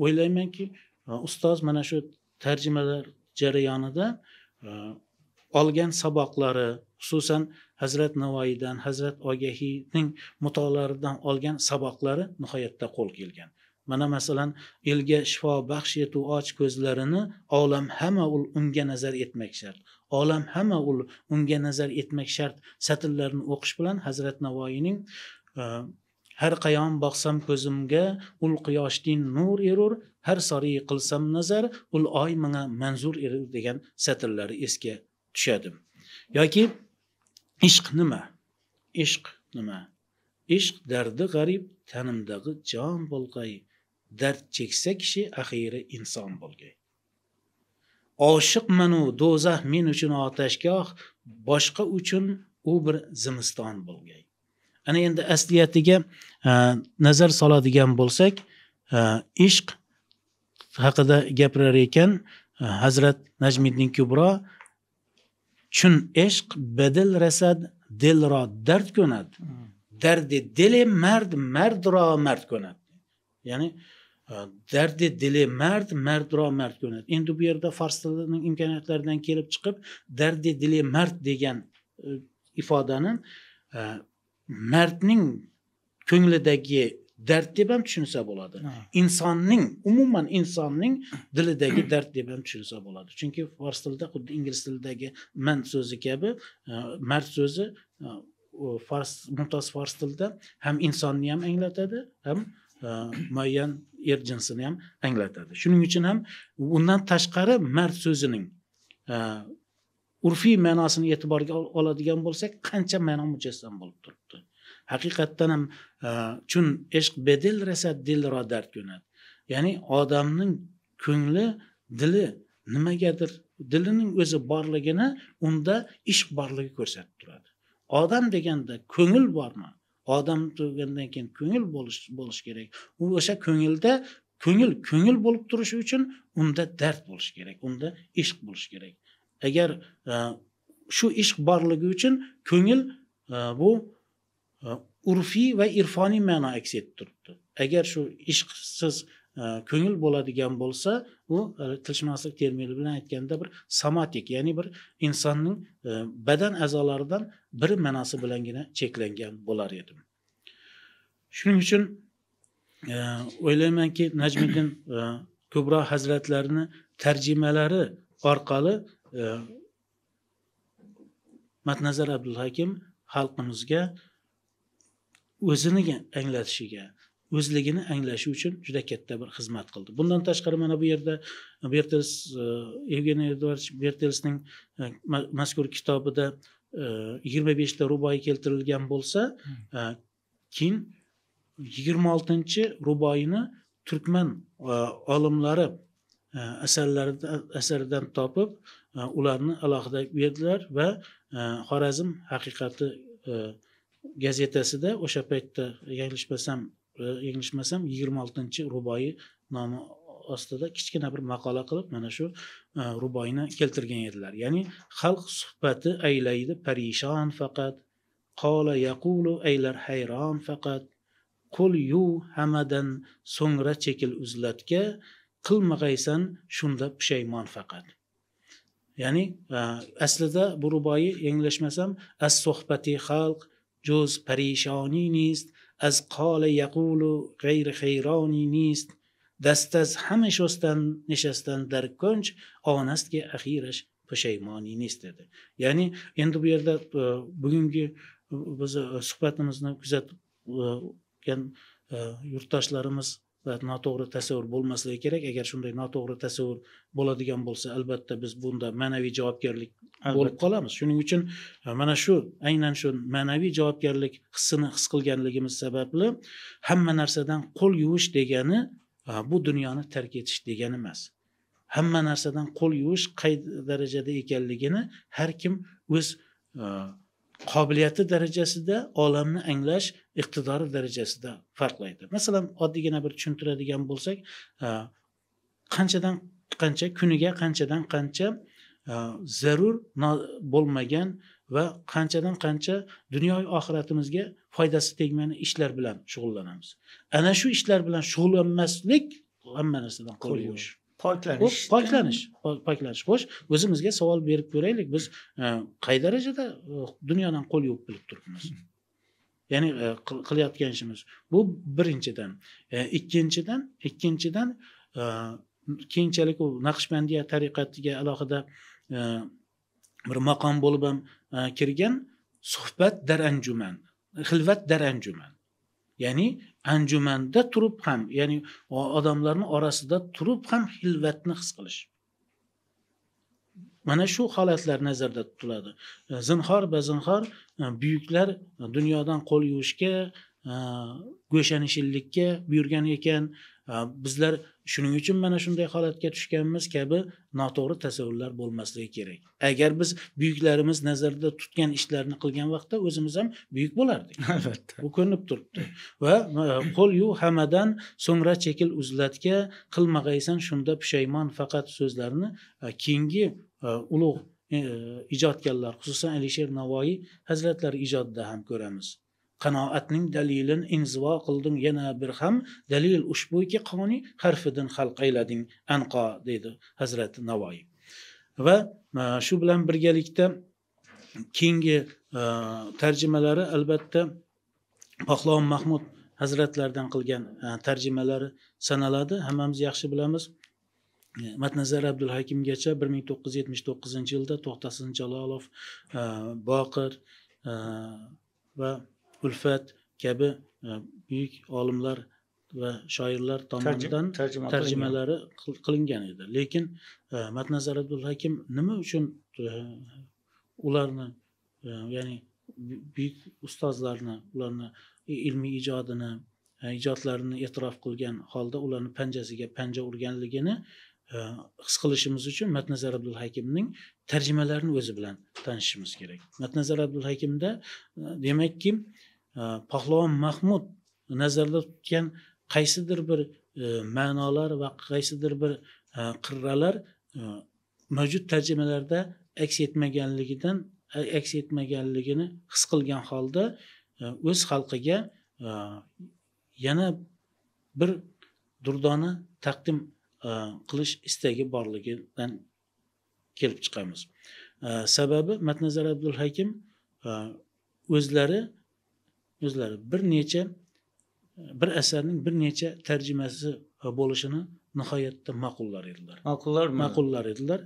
o'ylaymanki, ustoz mana shu tarjimalar jarayonida olgan saboqlari, xususan Hazrat Navoiydan, Hazrat Ogahiyning mutolaalaridan olgan saboqlari nihoyatda qo'l kelgan. Mana masalan, elga shifo baxsh etu och ko'zlarini olam hamma ul unga nazar etmak shart. Olam hamma ul unga nazar etmak shart satrlarini o'qish bilan Hazrat Navoiyning har qayon boqsam ko'zimga ul quyoshning nur erur, har sori qilsam nazar ul oy menga manzur erur degan satrlari esga tushadi. Yoki ishq nima? Ishq nima? Ishq dardi g'arib, tanimdagi jon bo'lg'ay, dard cheksa kishi axiri inson bo'lgay. Oshiqmanu do'zax men uchun otashgoh, boshqa uchun u bir zimiston bo'lgay. Ana endi asliyatiga nazar soladigan bo'lsak, ishq haqida gapirar ekan Hazrat Najmiddin Kubro: chun ishq badil rasad dilro dard ko'nad, dardi dili mard mardro mard ko'nad. Ya'ni dardi dili mard mardro mard ko'nad. Endi bu yerda fors tilining imkoniyatlaridan kelib chiqib, dardi dili mard degan ifodani mardning ko'nglidagi dard deb ham tushunsa bo'ladi. Insonning, umuman insonning dilidagi dard deb ham tushunsa bo'ladi. Chunki fors tilida xuddi ingliz tilidagi man so'zi kabi mard so'zi fors, mumtoz fors tilida ham insonni ham anglatadi, ham muayyan er jinsini ham anglatadi. Shuning uchun ham undan tashqari mard so'zining urfiy ma'nosini e'tiborga oladigan bo'lsak, qancha ma'no mujassam bo'lib turibdi. Haqiqatdan ham chun ishq bedil rasad dilro dard ko'nad. Ya'ni odamning ko'ngli, dili nimagadir, dilining o'zi borligini unda ishq borligi ko'rsatib turadi. Odam deganda ko'ngil bormi? Odam degandan keyin ko'ngil bo'lish kerak. U o'sha ko'ngilda ko'ngil bo'lib turishi uchun unda dard bo'lishi kerak, unda ishq bo'lishi kerak. Agar shu ishq borligi uchun ko'ngil bu urfiy va irfoniy ma'no aks etib turibdi. Agar shu ishqsiz ko'ngil bo'ladigan bo'lsa, u tilshunoslik termini bilan aytganda bir somatik, ya'ni bir insonning badan a'zolaridan biri ma'nosi bilangina cheklangan bo'lar edi. Shuning uchun o'ylaymanki, Najmiddin Kubro hazratlarini tarjimalari orqali Matnazar Abdulhakim xalqimizga o'zini anglatishiga, o'zligini anglashi uchun juda katta bir xizmat qildi. Bundan tashqari mana bu yerda Bertels, Evgeniy Eduardovich Bertelsning mazkur kitobida 25 ta ruboiy keltirilgan bo'lsa, Keyin 26-ruboiyni turkman olimlari asaridan topib, ularni alohida berdilar va Xorazm haqiqati gazetasida o'sha paytda yanglishmasam 26-ruboiy nomi ostida kichkina bir maqola qilib mana shu ruboiyni keltirgan edilar. Ya'ni xalq suhbati aylaydi parishon faqat, qola yaqulu aylar hayron faqat, qo'l yu hamadan so'ngra chekil uzlatga, qilmag'aysan shunda pushaymon faqat. Ya'ni aslida bu ruboiy yanglishmasam as suhbati xalq juz parishoni nist, az qola yaqulu g'ayri hayroni nist, dast az hama shostan nishastan dar kunj onastki axirash pushaymoni nist dedi. Ya'ni endi bu yerda bugungi biz suhbatimizni kuzatgan yurtdoshlarimiz noto'g'ri tasavvur bo'lmasligi kerak. Agar shunday noto'g'ri tasavvur bo'ladigan bo'lsa, albatta biz bunda ma'naviy javobgarlik bo'lib qolamiz. Shuning uchun mana shu aynan shu ma'naviy javobgarlik hissini his qilganligimiz sababli hamma narsadan qo'l yuvish degani bu dunyoni tark etish degani emas. Hamma narsadan qo'l yuvish qay darajada ekanligini har kim o'z qobiliyati darajasida olamni anglash iqtidori darajasida farqlaydi. Masalan, oddiygina bir tushuntiradigan bo'lsak, qanchadan qancha kuniga qanchadan qancha zarur bo'lmagan va qanchadan qancha dunyoviy oxiratimizga foydasi tegmagan ishlar bilan shug'ullanamiz. Ana shu ishlar bilan shug'ullanmaslik hamma narsadan qo'l yuvish. Poklanish. Poklanish, poklanish. Xo'sh, o'zimizga savol berib ko'raylik, biz qay darajada dunyodan qo'l yuvib bilib turibmiz? Ya'ni qilayotgan ishimiz. Bu birinchidan. Ikkinchidan keyinchalik u Naqshbandiya tariqatiga alohida bir maqom bo'lib ham kirgan suhbat dar anjuman, xilvat dar anjuman. Ya'ni anjumanda turib ham, ya'ni odamlarning orasida turib ham xilvatni his qilish. Mana shu holatlar nazarda tutiladi. Zinhor ba zinhor buyuklar dunyodan qo'l yuvishga, go'shanishillikka buyurgan ekan. Bizlar shuning uchun mana shunday holatga tushganmiz kabi noto'g'ri tasavvurlar bo'lmasligi kerak. Agar biz buyuklarimiz nazarda tutgan ishlarni qilgan vaqtda o'zimiz ham buyuk bo'lardik. Albatta. Bu ko'rinib turibdi. Va qo'l yuv hamadan so'ngra chekil uzlatga, qilmag'aysan shunda pushaymon faqat so'zlarini keyingi ulug' ijodkorlar, xususan Alisher Navoiy hazratlari ijodida ham ko'ramiz. Qanoatning dalilin inzivo qilding yana bir ham dalil ushbuki qoni harfidan xalq aylading anqo deydi Hazrati Navoiy. Va shu bilan birgalikda keyingi tarjimalari albatta Pahlavon Mahmud hazratlaridan qilgan tarjimalari sanaladi. Hammamiz yaxshi bilamiz. Matnazar Abdulhakimgacha 1979-yilda To'xtasin Jalolov, Boqir va Ulfat kabi buyuk olimlar va shoirlar tomonidan tarjimalari qilingan edi. Lekin Matnazar Abdulhakim nima uchun ularni, ya'ni buyuk ustozlarni, ularni ilmiy ijodini, ijodlarini e'tirof qilgan holda ularni panjasiga panja urganligini his qilishimiz uchun Matnazar Abdulhakimning tarjimalarini o'zi bilan tanishishimiz kerak. Matnazar Abdulhakimda demakki Pahlavon Mahmud nazarda tutgan qaysidir bir ma'nolar va qaysidir bir qirralar mavjud tarjimalarda aks etmaganligini his qilgan holda o'z xalqiga yana bir durdona taqdim qilish istagi borligidan kelib chiqamiz. Sababi Matnazar Abdulhakim o'zlari bir asarning bir necha tarjimasi bo'lishini nihoyatda ma'qullar edilar. Ma'qullar edilar.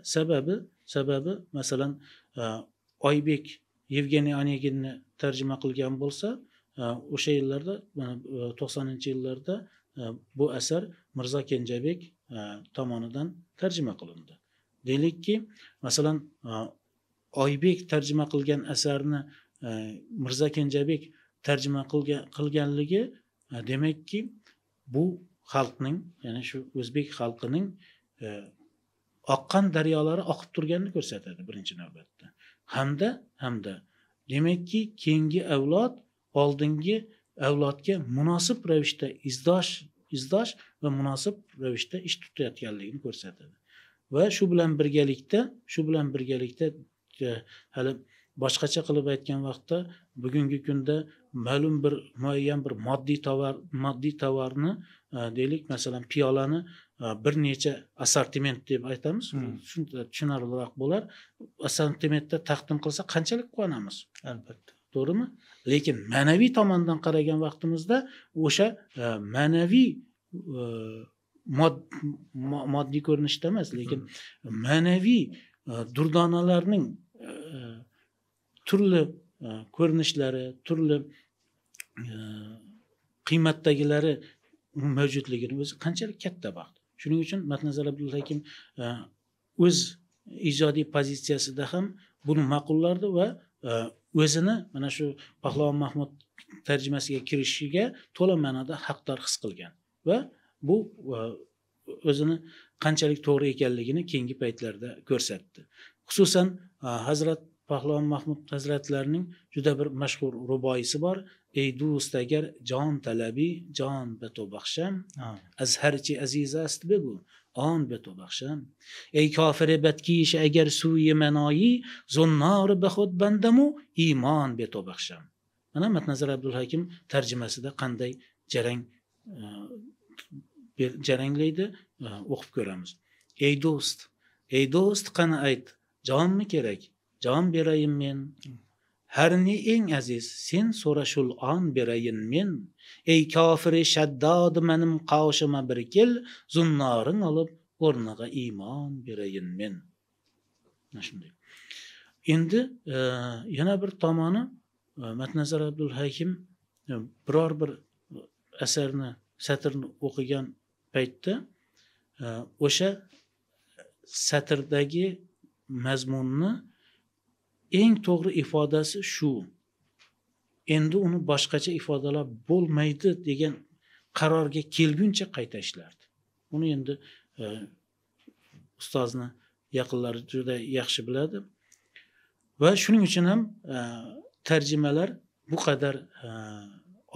Sababi masalan Oybek Yevgeniy Oneginni tarjima qilgan bo'lsa, o'sha yillarda, 90-yillarda bu asar Mirzo Kenjabek tomonidan tarjima qilindi. Deylikki, masalan, Oybek tarjima qilgan asarni Mirzo Kenjabek tarjima qilganligi demakki bu xalqning, ya'ni shu o'zbek xalqining oqqan daryolari oqib turganini ko'rsatadi birinchi navbatda. Hamda demakki keyingi avlod oldingi avlodga munosib ravishda izdosh va munosib ravishda ish tutayotganligini ko'rsatadi. Va shu bilan birgalikda hali boshqacha qilib aytgan vaqtda bugungi kunda ma'lum bir muayyan bir moddiy tovarni deylik, masalan piyolani bir necha assortiment deb aytamiz. Shunda tushunarliroq bo'lar. Assortimentda taqdim qilsa qanchalik quvonamiz? Albatta. To'g'rimi? Lekin ma'naviy tomondan qaragan vaqtimizda o'sha ma'naviy moddiy ko'rinishda emas, lekin ma'naviy durdonalarning turli ko'rinishlari, turli qiymatdagilari mavjudligini o'zi qanchalik katta baxt. Shuning uchun Matnazar Abdulhakim o'z ijodiy pozitsiyasida ham buni ma'qullardi va o'zini mana shu Pahlavon Mahmud tarjimasiga kirishiga to'la ma'noda haqdor his qilgan va bu o'zini qanchalik to'g'ri ekanligini keyingi paytlarda ko'rsatdi. Xususan Hazrat Pahlavon Mahmud hazratlarining juda bir mashhur ruboiysi bor. Ey do'st agar jon talabi jon beto baxsham, az harchi aziz ast begu on beto baxsham. Ey kofir badkish agar suyi manoyi zunnar be xud bandamu iymon beto baxsham. Mana Matnazar Abdulhakim tarjimasida qanday jarang jaranglaydi, o'qib ko'ramiz. Ey do'st, ey do'st qani ayt, jonmi kerak? Jon berayin men. Har ne eng aziz sen so'rashul on berayin men. Ey kofiri shaddod menim qoshima bir kel, zunnoring olib o'rniga iymon berayin men. Mana shunday. Endi yana bir tomoni Matnazar Abdulhakim biror bir asarni, satrni o'qigan paytda o'sha satrdagi mazmunni eng to'g'ri ifodasi shu. Endi uni boshqacha ifodalab bo'lmaydi degan qarorga kelguncha qayta ishlardi. Uni endi ustozni yaqinlari juda yaxshi biladi. Va shuning uchun ham tarjimalar bu qadar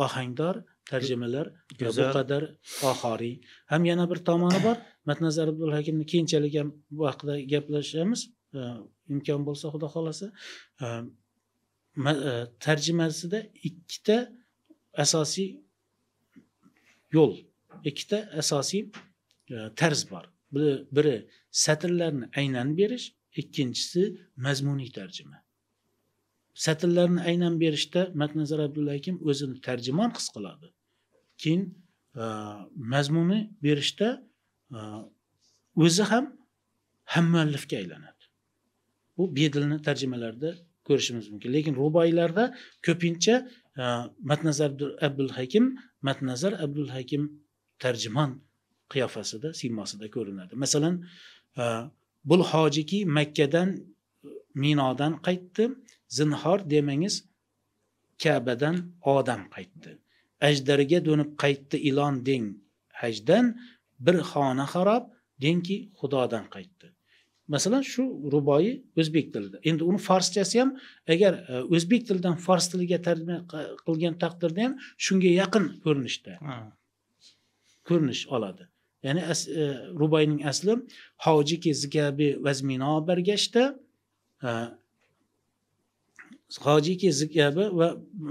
ohangdor, tarjimalar bu qadar oxoriy. Ham yana bir tomoni bor. Matnazar Abdulhakimni keyinchalik ham bu haqida gaplashamiz. Imkon bo'lsa xudo xolasa. Tarjimasida ikkita asosiy yo'l, ikkita asosiy tarz bor. Biri satrlarni aynan berish, ikkinchisi mazmuniy tarjima. Satrlarni aynan berishda Matnazar Abdulhakim o'zini tarjimon his qiladi. Keyin mazmuni berishda o'zi ham hammuallifga aylanadi. Bu Bedilni tarjimalarda ko'rishimiz mumkin. Lekin ruboiylarda ko'pincha Matnazar Abdulhakim tarjimon qiyofasida, siymosida ko'rinadi. Masalan, bul hojiki Makkadan Minodan qaytdi, zinhor demangiz Ka'badan odam qaytdi. Ajdarga do'nib qaytdi ilon deng hajdan, bir xona xarob dengki Xudodan qaytdi. Masalan, shu ruboiy o'zbek tilida. Endi uni farschasi ham agar o'zbek tilidan fors tiliga tarjima qilgan taqdirda ham shunga yaqin ko'rinishda ko'rinish oladi. Ya'ni ruboiyning asli hojiki zikabi vazmino bargashda, hojiki zikabi va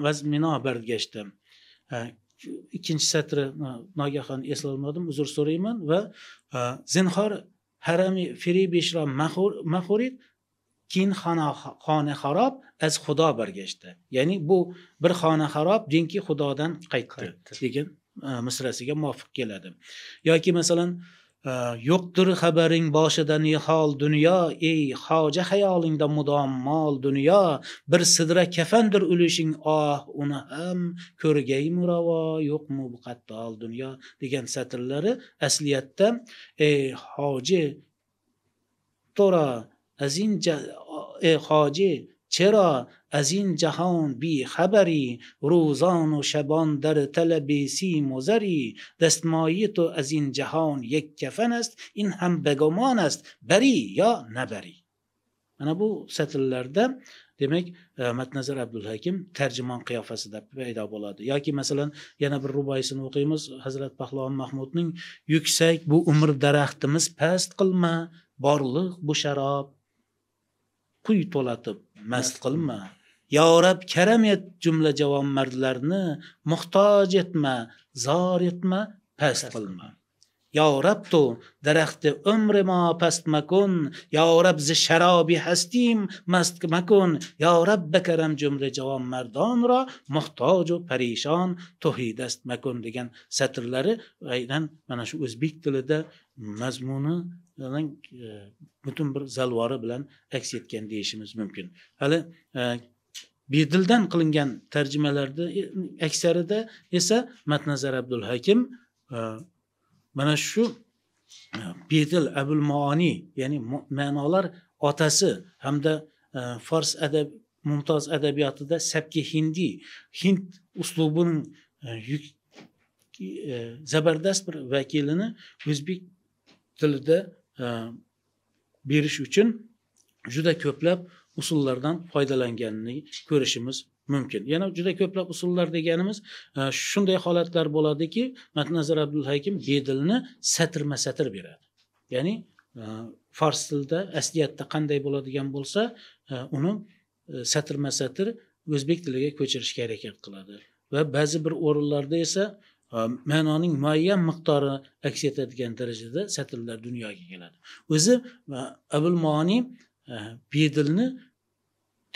vazmino bargashda. Ikkinchi satri nogahon eslolmadim, uzr so'rayman. Va zinhor harami firibishra maxurid kin xona xarob az xudo bargashdi. Ya'ni bu bir xona xarob dinki xudodan qaytdi degan misrasiga muvofiq keladi. Yoki masalan, yo'qdir xabaring boshida nihol dunyo, ey hoja xayolingda mudom mol dunyo, bir sidra kafandir ulushing, oh uni ham ko'rgaymi ravo, yo'qmi bu qattol dunyo degan satrlari asliyatda ey hoji tora azin ey hoji Chero azin jahon bi xabari, ro'zon u shabon dar talabi sim u zari. Dastmoyi tu azin jahon yek kafan ast, in ham begomon ast, bari yo nabari. Mana bu satrlarda demak Matnazar Abdulhakim tarjimon qiyofasida paydo bo'ladi. Yoki masalan yana bir ruboyisini o'qiymiz. Hazrat Pahlavon Mahmudning yuksak bu umr daraxtimiz past qilma, borliq bu sharob quy to'latib mast qilma. Yo Rab karam et jumla javon mardlarni, muhtoj etma, zor etma, past qilma. Yo Rab tu daraxti umri ma past makun, yo Rab zi sharobi hastim mast makun, yo Rab bakaram jumla javon mardon ro muhtoj u parishon tuhidast makun degan satrlari aynan mana shu o'zbek tilida mazmuni butun bir zalvori bilan aks etgan deyishimiz mumkin. Hali Bedildan qilingan tarjimalarda aksarida esa Matnazar Abdulhakim mana shu Bedil Abul Maoni, ya'ni ma'nolar otasi hamda fors adab mumtoz adabiyotida sabki hindi, hind uslubining zabardast bir vakilini o'zbek tilida berish uchun juda ko'plab usullardan foydalanganini ko'rishimiz mumkin. Yana juda ko'plab usullar deganimiz shunday holatlar bo'ladiki, Matnazar Abdulhakim Bedilni satrma-satr beradi. Ya'ni fors tilida asliyatda qanday bo'ladigan bo'lsa, uni satrma-satr o'zbek tiliga ko'chirishga harakat qiladi. Va ba'zi bir o'rinlarda esa ma'noning muayyan miqdori aks etadigan darajada satrlar dunyoga keladi. O'zi Abul Maoni Bedilni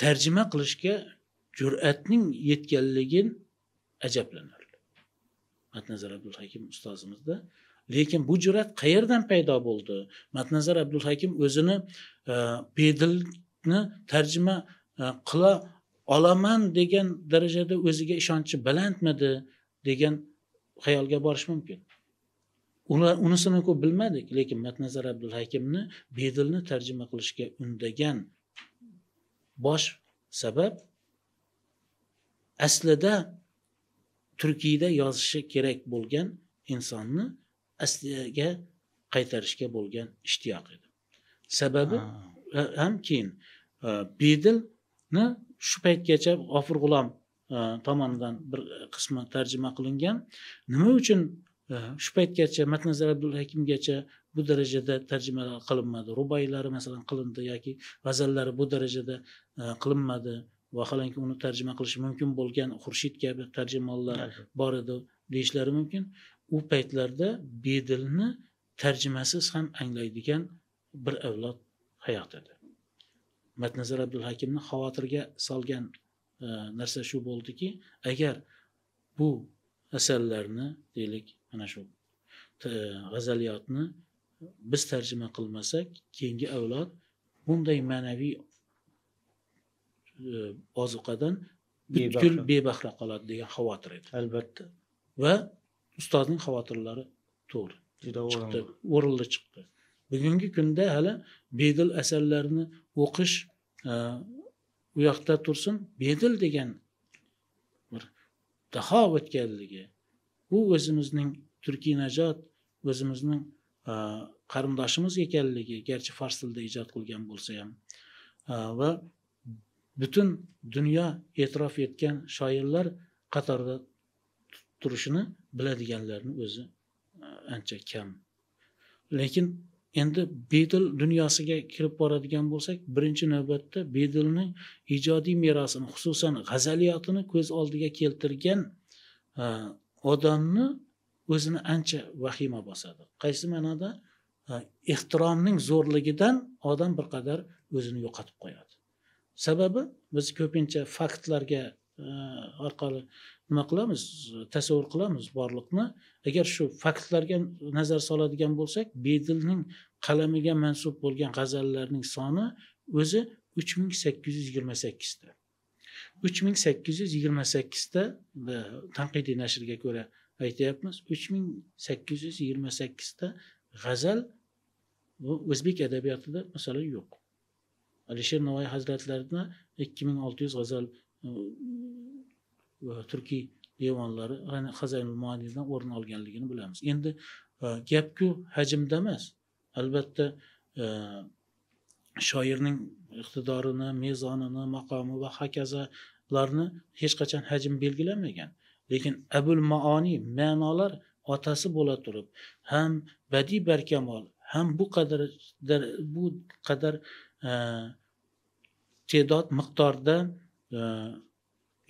tarjima qilishga jur'atning yetganligini ajablanarli Matnazar Abdulhakim ustozimizda. Lekin bu jur'at qayerdan paydo bo'ldi? Matnazar Abdulhakim o'zini Bedilni tarjima qila olaman degan darajada o'ziga ishonchi balandmidi degan xayolga borish mumkin. Unisini ko'p bilmadik, lekin Matnazar Abdulhakimni Bedilni tarjima qilishga undagan bosh sabab aslida Turkiyada yozishi kerak bo'lgan insonni asliga qaytarishga bo'lgan ishtiyoq edi. Sababi ham keyin Bedilni shu paytgacha G'ofur G'ulom tomonidan bir qismi tarjima qilingan. Nima uchun shu paytgacha Matnazar Abdulhakimgacha bu darajada tarjima qilinmadi? Ruboiylari masalan qilindi yoki g'azallari bu darajada qilinmadi. Vaholanki uni tarjima qilish mumkin bo'lgan Xurshid kabi tarjimonlar bor edi deyishlari mumkin. U paytlarda Bedilni tarjimasiz ham anglaydigan bir avlod hayot edi. Matnazar Abdulhakimni xavotirga solgan narsa shu bo'ldiki, agar bu asarlarni, deylik, mana shu g'azaliyotni biz tarjima qilmasak, keyingi avlod bunday ma'naviy ozuqadan butkul bebahra qoladi degan xavotir edi. Albatta. Va ustozning xavotirlari to'g'ri juda chiqdi, o'rinli chiqdi. Bugungi kunda hali Bedil asarlarini o'qish u yoqda tursin, Bedil degan bir daho o'tganligi, bu o'zimizning turkiy najot, o'zimizning qarindoshimiz ekanligi, garchi fors tilida ijod qilgan bo'lsa ham va butun dunyo e'tirof etgan shoirlar qatorida turishini biladiganlarning o'zi ancha kam. Lekin endi Bedil dunyosiga kirib boradigan bo'lsak, birinchi navbatda Bedilning ijodiy merosini, xususan g'azaliyotini ko'z oldiga keltirgan odamni o'zini ancha vahima bosadi. Qaysi ma'noda? Ehtiromning zo'rligidan odam bir qadar o'zini yo'qotib qo'yadi. Sababi biz ko'pincha faktlarga orqali nima qilamiz, tasavvur qilamiz borliqni. Agar shu faktlarga nazar soladigan bo'lsak, Bedilning qalamiga mansub bo'lgan g'azallarning soni o'zi 3828 ta. 3828 ta tanqidiy nashrga ko'ra aytyapmiz, 3828 ta g'azal bu o'zbek adabiyotida masalan yo'q. Alisher Navoiy hazratlarini 2600 g'azal turkiy devonlari Xazainul Maaniydan o'rin olganligini bilamiz. Endi gap-ku hajmda emas. Albatta shoirning iqtidorini, mezonini, maqomi va hokazolarni hech qachon hajm belgilanmagan. Lekin Abul Maoni ma'nolar otasi bo'la turib, ham badiiy barkamol, ham bu qadar te'dod miqdorda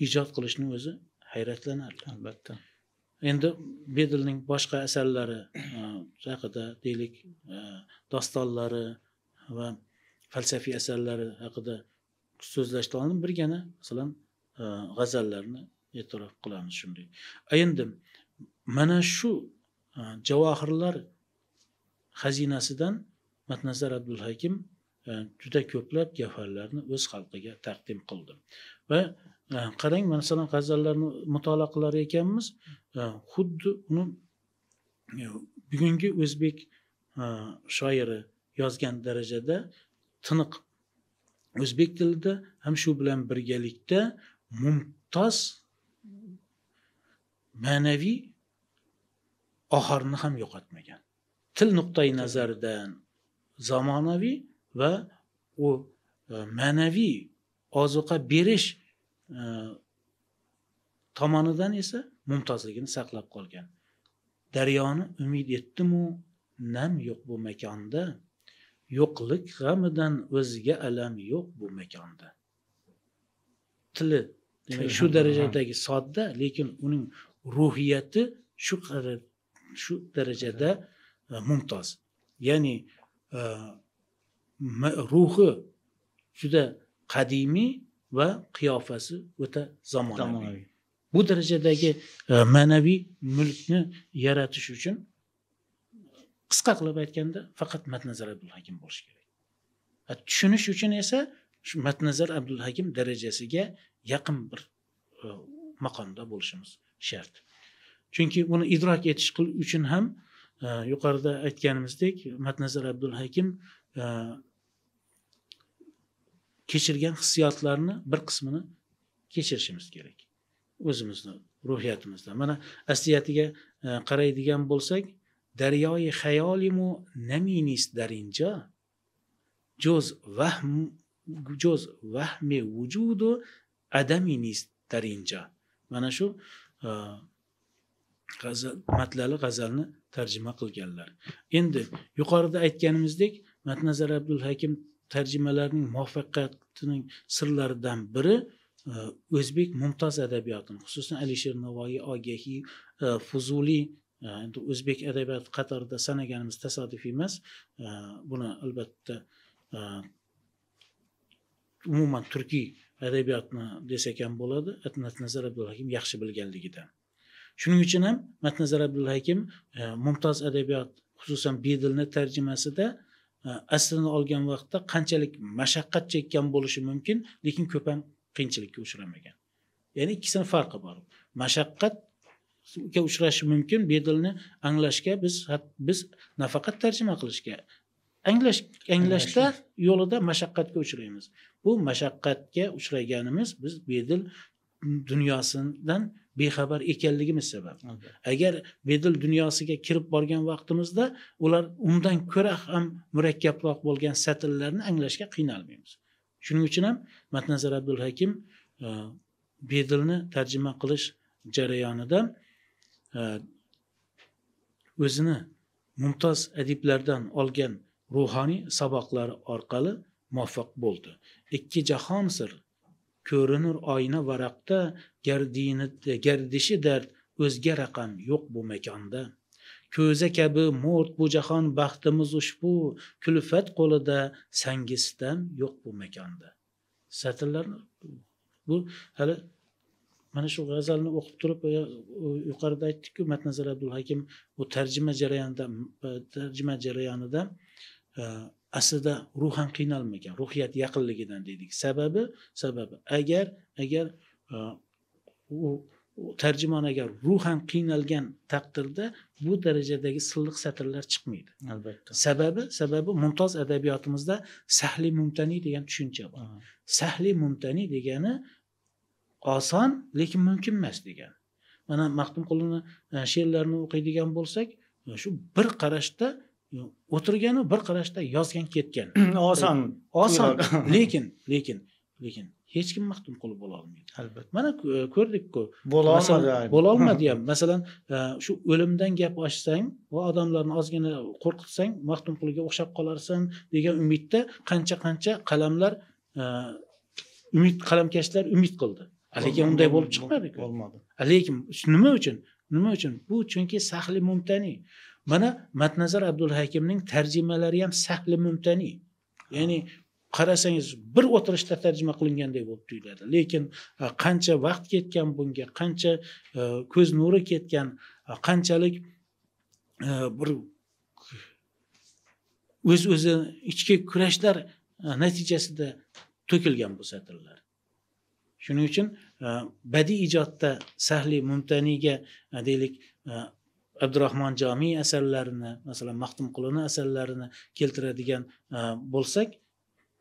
ijod qilishning o'zi hayratlanarli. Albatta. Endi Bedilning boshqa asarlari haqida, deylik, dostonlari va falsafiy asarlari haqida so'zlashdan oldin birgina, masalan, g'azallarni e'tirof qilamiz shunday. Endi mana shu javohirlar xazinasidan Matnazar Abdulhakim juda ko'plab gavharlarni o'z xalqiga taqdim qildi. Va qarang, masalan, g'azallarni mutolaa qilar ekanmiz, xuddi uni bugungi o'zbek shoiri yozgan darajada tiniq o'zbek tilida ham shu bilan birgalikda mumtoz ma'naviy oxarini ham yo'qotmagan. Til nuqtai nazaridan zamonaviy va u ma'naviy ozuqa berish tomonidan esa mumtozligini saqlab qolgan. Daryoni umid etdim-u, nam yo'q bu makonda, yo'qlik g'amidan o'zga alam yo'q bu makonda. Tili demak shu darajadagi sodda, lekin uning ruhiyati shu darajada mumtoz. Ya'ni ruhi juda qadimiy va qiyofasi o'ta zamonaviy. Bu darajadagi ma'naviy mulkni yaratish uchun qisqa qilib aytganda faqat Matnazar Abdulhakim bo'lish kerak. Tushunish uchun esa shu Matnazar Abdulhakim darajasiga yaqin bir maqomda bo'lishimiz shart. Chunki uni idrok etish uchun ham yuqorida aytganimizdek Matnazar Abdulhakim kechirgan hissiyotlarni bir qismini kechirishimiz kerak o'zimizni ruhiyatimizda. Mana asliyatiga qaraydigan bo'lsak, daryoyi xayolimu naminist darinja juz vahmi vujudu adaminist darinja. Mana shu matlali g'azalni tarjima qilganlar. Endi yuqorida aytganimizdek Matnazar Abdulhakim tarjimalarining muvaffaqiyatining sirlaridan biri o'zbek mumtoz adabiyotini, xususan Alisher Navoiy, Ogahiy, Fuzuliy, endi o'zbek adabiyoti qatorida sanaganimiz tasodifiy emas. Buni albatta umuman turkiy adabiyotni desak ham bo'ladi, Matnazar Abdulhakim yaxshi bilganligidan. Shuning uchun ham Matnazar Abdulhakim mumtoz adabiyot, xususan Bedilni tarjimasida aslini olgan vaqtda qanchalik mashaqqat chekkan bo'lishi mumkin, lekin ko'p ham qiyinchilikka uchramagan. Ya'ni ikkisining farqi bor. Mashaqqatga uchrashi mumkin, Bedilni anglashga biz nafaqat tarjima qilishga, anglashda yo'lida mashaqqatga uchraymiz. Bu mashaqqatga uchraganimiz biz Bedil dunyosidan bexabar ekanligimiz sabab. Agar Bedil dunyosiga kirib borgan vaqtimizda ular undan ko'ra ham murakkabroq bo'lgan satrlarni anglashga qiynalmaymiz. Shuning uchun ham Matnazar Abdulhakim Bedilni tarjima qilish jarayonida o'zini mumtoz adiblardan olgan ruhoniy saboqlari orqali muvaffaq bo'ldi. Ikki jahon sir ko'rinur oyna varaqda, gardishi dard o'zga raqam yo'q bu makonda. Ko'za kabi mo'rt bu jahon baxtimiz ushbu, kulfat qo'lida sangi sitam yo'q bu makonda. Satrlarni bu hali mana shu g'azalni o'qib turib yuqorida aytdik-ku, Matnazar Abdulhakim bu tarjima jarayonida aslida ruhan qiynalmagan, ruhiyat yaqinligidan dedik. Sababi agar u Tarjimon agar ruhan qiynalgan taqdirda bu darajadagi silliq satrlar chiqmaydi. Albatta. Sababi mumtoz adabiyotimizda sahli mumtani degan tushuncha bor. Sahli mumtani degani oson, lekin mumkin emas degani. Mana Maxtumqulini she'rlarini o'qiydigan bo'lsak, shu bir qarashda o'tirganu bir qarashda yozgan ketgan. Oson. Oson. Lekin hech kim Maxtumquli bo'la olmaydi. Albatta. Mana ko'rdik-ku. Bo'la olmadi ham. Masalan, shu o'limdan gap ochsang va odamlarni ozgina qo'rqitsang, Maxtumquliga o'xshab qolarsan degan umidda qancha-qancha qalamlar, umid qalamkashlar umid qildi. Lekin unday bo'lib chiqmadi-ku. Bo'lmadi. Lekin nima uchun? Nima uchun? Bu chunki sahli mumtani. Mana Matnazar Abdulhakimning tarjimalari ham sahli mumtani. Ya'ni qarasangiz bir o'tirishda tarjima qilingandek bo'lib tuyuladi. Lekin qancha vaqt ketgan bunga, qancha ko'z nuri ketgan, qanchalik bir o'z-o'zi ichki kurashlar natijasida to'kilgan bu satrlar. Shuning uchun badiiy ijodda sahli mumtaniga deylik Abdurahmon Jomiy asarlarini, masalan Maxtumqulini asarlarini keltiradigan bo'lsak,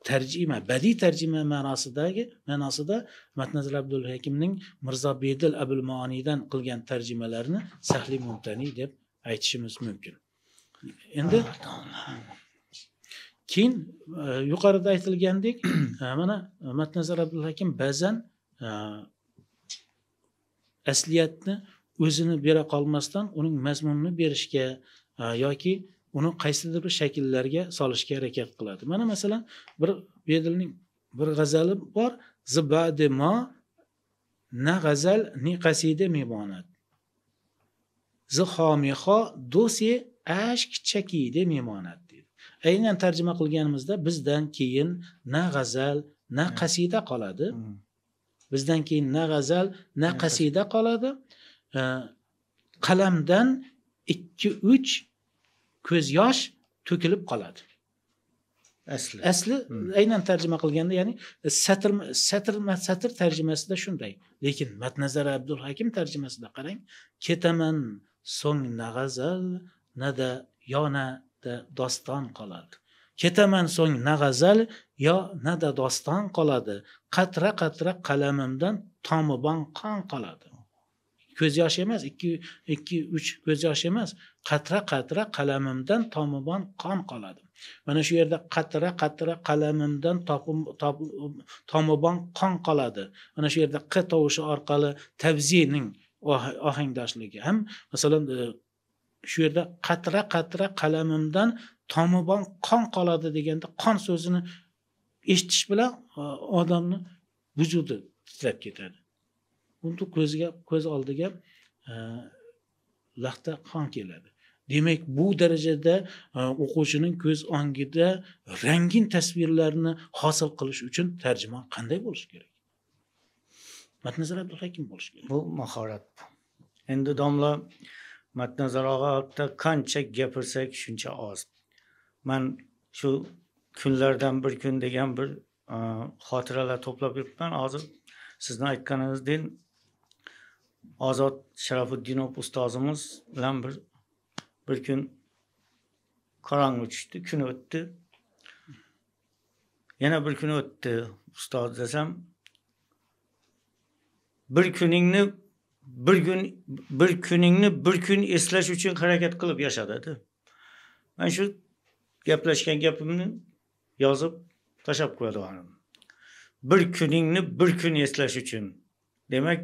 tarjima, badiiy tarjima ma'nosida Matnazar Abdulhakimning Mirzo Bedil Abul Maoniydan qilgan tarjimalarini sahli mumtani deb aytishimiz mumkin. Endi keyin yuqorida aytilgandek, mana Matnazar Abdulhakim ba'zan asliyatni o'zini bera qolmasdan uning mazmunini berishga yoki uni qaysidir bir shakllarga solishga harakat qiladi. Mana masalan bir Bedilning bir g'azali bor, zibadi ma na g'azal ni qasida mebonat. Zixomiho dosi ashk chakide memonat deydi. Aynan tarjima qilganimizda bizdan keyin na g'azal na qasida qoladi. Bizdan keyin na g'azal na qasida qoladi. Qalamdan 2-3 ko'z yosh to'kilib qoladi. Asli aynan tarjima qilganda, ya'ni satr tarjimasida shunday. Lekin Matnazar Abdulhakim tarjimasida qarang, ketaman so'ng na g'azal na da yo na da doston qoladi. Ketaman so'ng na g'azal yo na da doston qoladi. Qatra qatra qalamimdan tomibon qon qoladi. Ko'z yoshi emas, 2-3 ko'z yoshi emas, qatra qatra qalamimdan tomibon qon qoladi. Mana shu yerda qatra qatra qalamimdan tomibon qon qoladi. Mana shu yerda q tovushi orqali tavzining ohangdoshligi ham, masalan, shu yerda qatra qatra qalamimdan tomibon qon qoladi deganda qon so'zini eshitish bilan odamni vujudi titrab ketadi. Unda ko'z oldiga laxta qon keladi. Demak, bu darajada o'quvchining ko'z ongida rangin tasvirlarni hosil qilish uchun tarjimon qanday bo'lishi kerak? Matnazar Abdulhakim bo'lishi kerak. Bu mahorat. Endi domla Matnazar og'a haqida qancha gapirsak shuncha oz. Men shu kunlardan bir kun degan bir xotiralar to'plab yuribman. Hozir sizni aytganingizdek Ozod Sharafuddinov ustozimiz bilan bir kun qorong'i tushdi, kun o'tdi. Yana bir kun o'tdi ustoz desam, bir kuningni bir kun eslash uchun harakat qilib yasha dedi. Men shu gaplashgan gapimni yozib tashlab qo'ydim. Bir kuningni bir kun eslash uchun. Demak,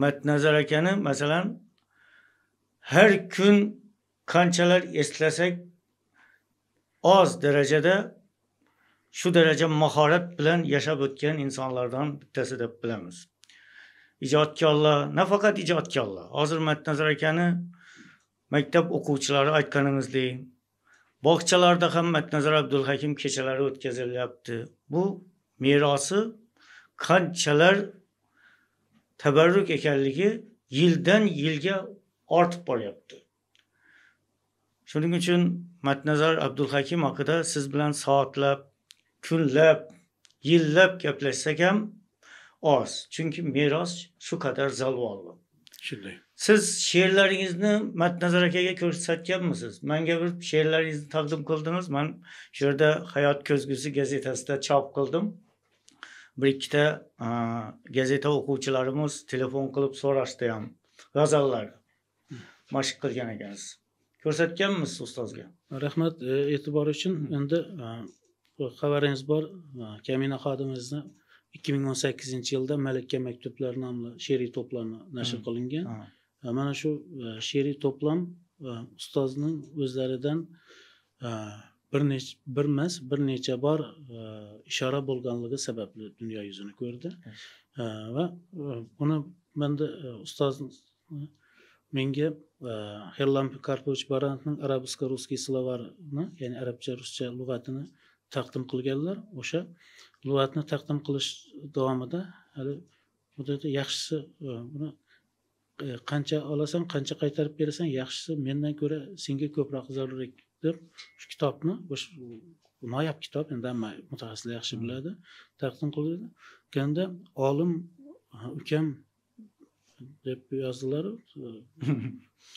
Matnazar akani masalan har kun qanchalar eslasak oz darajada shu daraja mahorat bilan yashab o'tgan insonlardan bittasi deb bilamiz. Ijodkorlar, nafaqat ijodkorlar. Hozir Matnazar akani maktab o'quvchilari aytganingizdek, bog'chalarda ham Matnazar Abdulhakim kechalari o'tkazilyapti. Bu merosi qanchalar tabarruk ekanligi yildan yilga ortib boryapti. Shuning uchun Matnazar Abdulhakim haqida siz bilan soatlab, kunlab, yillab gaplashsak ham oz. Chunki meros shu qadar zavolli. Shunday. Siz she'rlaringizni Matnazar akaga ko'rsatganmisiz? Menga bir she'rlaringizni taqdim qildingiz. Men shu yerda Hayot ko'zgusi gazetasida chop qildim. Bir ikkita gazeta o'quvchilarimiz telefon qilib so'rashdi ham. G'azallar mashq qilgan ekansiz. Ko'rsatganmisiz ustozga? Rahmat e'tibor uchun. Endi xabaringiz bor, kamina xodimimizni 2018-yilda Malakka maktublari nomli she'riy to'plami nashr qilingan. Mana shu she'riy to'plam ustozning o'zlaridan bir necha bor ishora bo'lganligi sababli dunyo yuzini ko'rdi. Va buni menda ustoz menga Herlampi Karpovich Barantning arabsko-russkiy slovarni, ya'ni arabcha-ruscha lug'atini taqdim qilganlar. O'sha lug'atni taqdim qilish davomida hali bu yerda yaxshisi buni qancha olasan, qancha qaytarib berasan, yaxshisi mendan ko'ra senga ko'proq zarur deb shu kitobni, noyob kitob, endi hamma mutaxassislar yaxshi biladi, taqdim qildi. Kanda olim ukam deb yozdilar.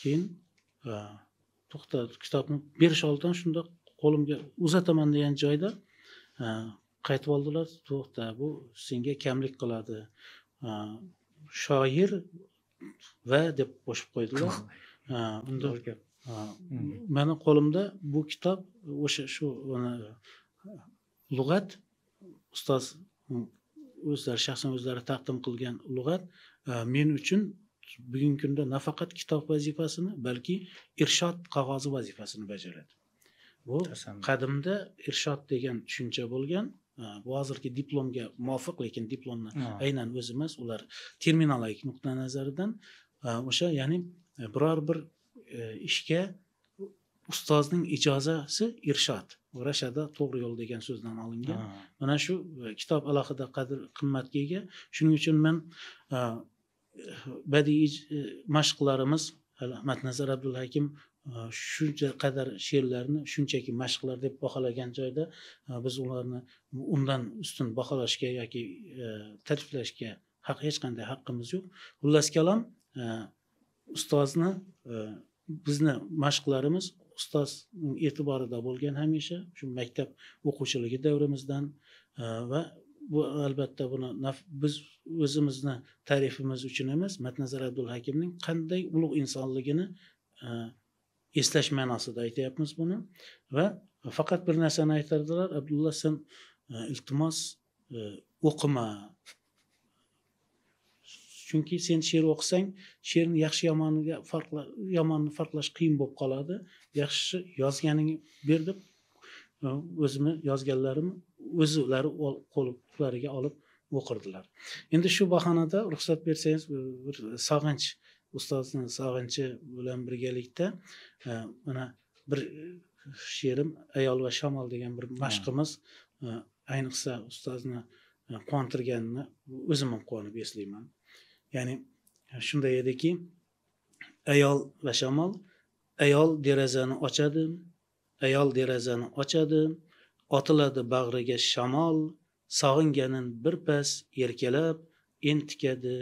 Keyin to'xta, kitobni berish oldidan shunda qo'limga uzataman degan joyda qaytib oldilar. To'xta, bu senga kamlik qiladi. Shoir va deb qo'shib qo'ydilar. Unda meni qo'limda bu kitob, o'sha shu lug'at, ustoz o'zlari shaxsan o'zlari taqdim qilgan lug'at men uchun bugungi kunda nafaqat kitob vazifasini, balki irshod qog'ozi vazifasini bajaradi. Bu qadimda irshod degan tushuncha bo'lgan. Bu hozirgi diplomga muvofiq, lekin diplomni aynan o'zi emas, ular terminologik nuqtai nazaridan o'sha, ya'ni biror bir ishga ustozning ijozasi irshod, rashada to'g'ri yo'l degan so'zdan olingan. Mana shu kitob alohida qadr qimmatga ega. Shuning uchun men badiiy mashqlarimiz Matnazar Abdulhakim shuncha qadar she'rlarni shunchaki mashqlar deb baholagan joyda biz ularni undan ustun baholashga yoki ta'riflashga hech qanday haqqimiz yo'q. Xullas kalom, ustozni bizni mashqlarimiz ustozning e'tiborida bo'lgan hamisha shu maktab o'quvchiligi davrimizdan va bu albatta buni biz o'zimizni ta'rifimiz uchun emas, Matnazar Abdulhakimning qanday ulug' insonligini eslash ma'nosida aytyapmiz buni. Va faqat bir narsani aytardilar: Abdulla, sen iltimos o'qima, chunki sen she'r o'qisang, she'rni yaxshi yomoniga yomonni farqlash qiyin bo'lib qoladi. Yaxshisi yozganingni ber deb o'zimni yozganlarimni o'zlari qo'llariga olib o'qirdilar. Endi shu bahonada ruxsat bersangiz bir sog'inch, ustozning sog'inchi bilan birgalikda mana bir she'rim Ayol va shamol degan bir mashqimiz ayniqsa ustozni quvontirganini o'zim ham quvonib eslayman. Ya'ni shunday ediki, ayol va shamol. Ayol derazani ochadi, ayol derazani ochadi, otiladi bag'riga shamol, sog'inganin bir pas erkalab, entikadi,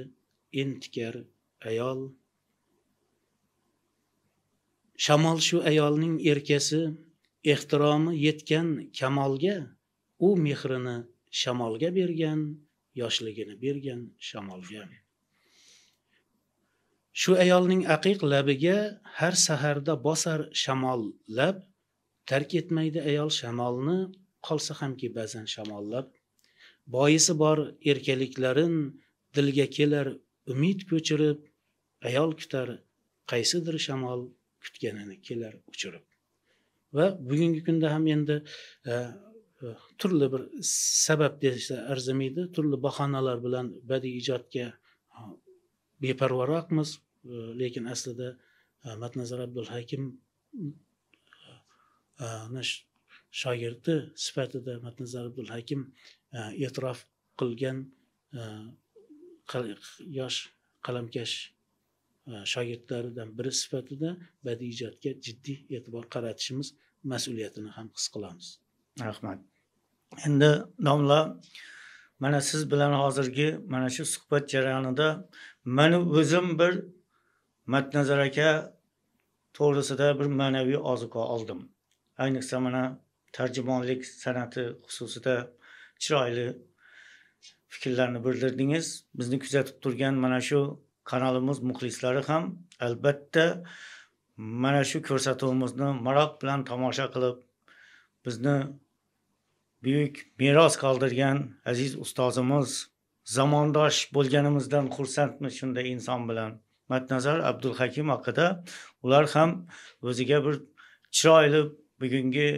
entikar ayol. Shamol shu ayolning erkasi, ehtiromi yetgan kamolga, u mehrini shamolga bergan, yoshligini bergan shamolga. Shu ayolning aqiq labiga har saharda bosar shamol lab, tark etmaydi ayol shamolni, qolsa hamki ba'zan shamollab. Boisi bor erkaliklarin dilga kelar umid ko'chirib, ayol kutar qaysidir shamol kutganini kelar uchirib. Va bugungi kunda ham endi turli bir sabab desa arzimaydi, turli bahonalar bilan badiiy ijodga beparvoroqmiz, lekin aslida Matnazar Abdulhakim shogirdi sifatida Matnazar Abdulhakim e'tirof qilgan yosh qalamkash shogirdlaridan biri sifatida badiiy ijodga jiddiy e'tibor qaratishimiz mas'uliyatini ham his qilamiz. Rahmat. Endi domla, Mana siz bilan hozirgi mana shu suhbat jarayonida meni o'zim bir Matnazar aka to'g'risida bir ma'naviy ozuqa oldim. Ayniqsa mana tarjimonlik san'ati xususida chiroyli fikrlarni bildirdingiz. Bizni kuzatib turgan mana shu kanalimiz muxlislari ham albatta mana shu ko'rsatuvimizni maroq bilan tomosha qilib, bizni buyuk meros qoldirgan aziz ustozimiz, zamondosh bo'lganimizdan xursandmiz shunday inson bilan. Matnazar Abdulhakim haqida ular ham o'ziga bir chiroyli bugungi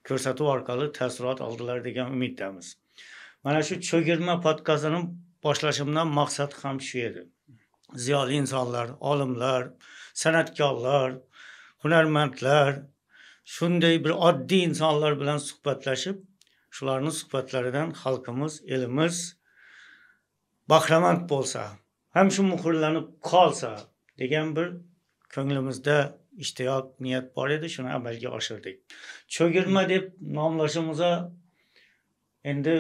ko'rsatuv orqali taassurot oldilar degan umiddamiz. Mana shu cho'girma podkastini boshlashimdan maqsad ham shu edi. Ziyoli insonlar, olimlar, san'atkorlar, hunarmandlar, shunday bir oddiy insonlar bilan suhbatlashib, shularning suhbatlaridan xalqimiz, elimiz bahramand bo'lsa, ham shu muhrlanib qolsa degan bir ko'nglimizda ishtiyoq, niyat bor edi, shuni amalga oshirdik. Cho'girma deb nomlashimizga endi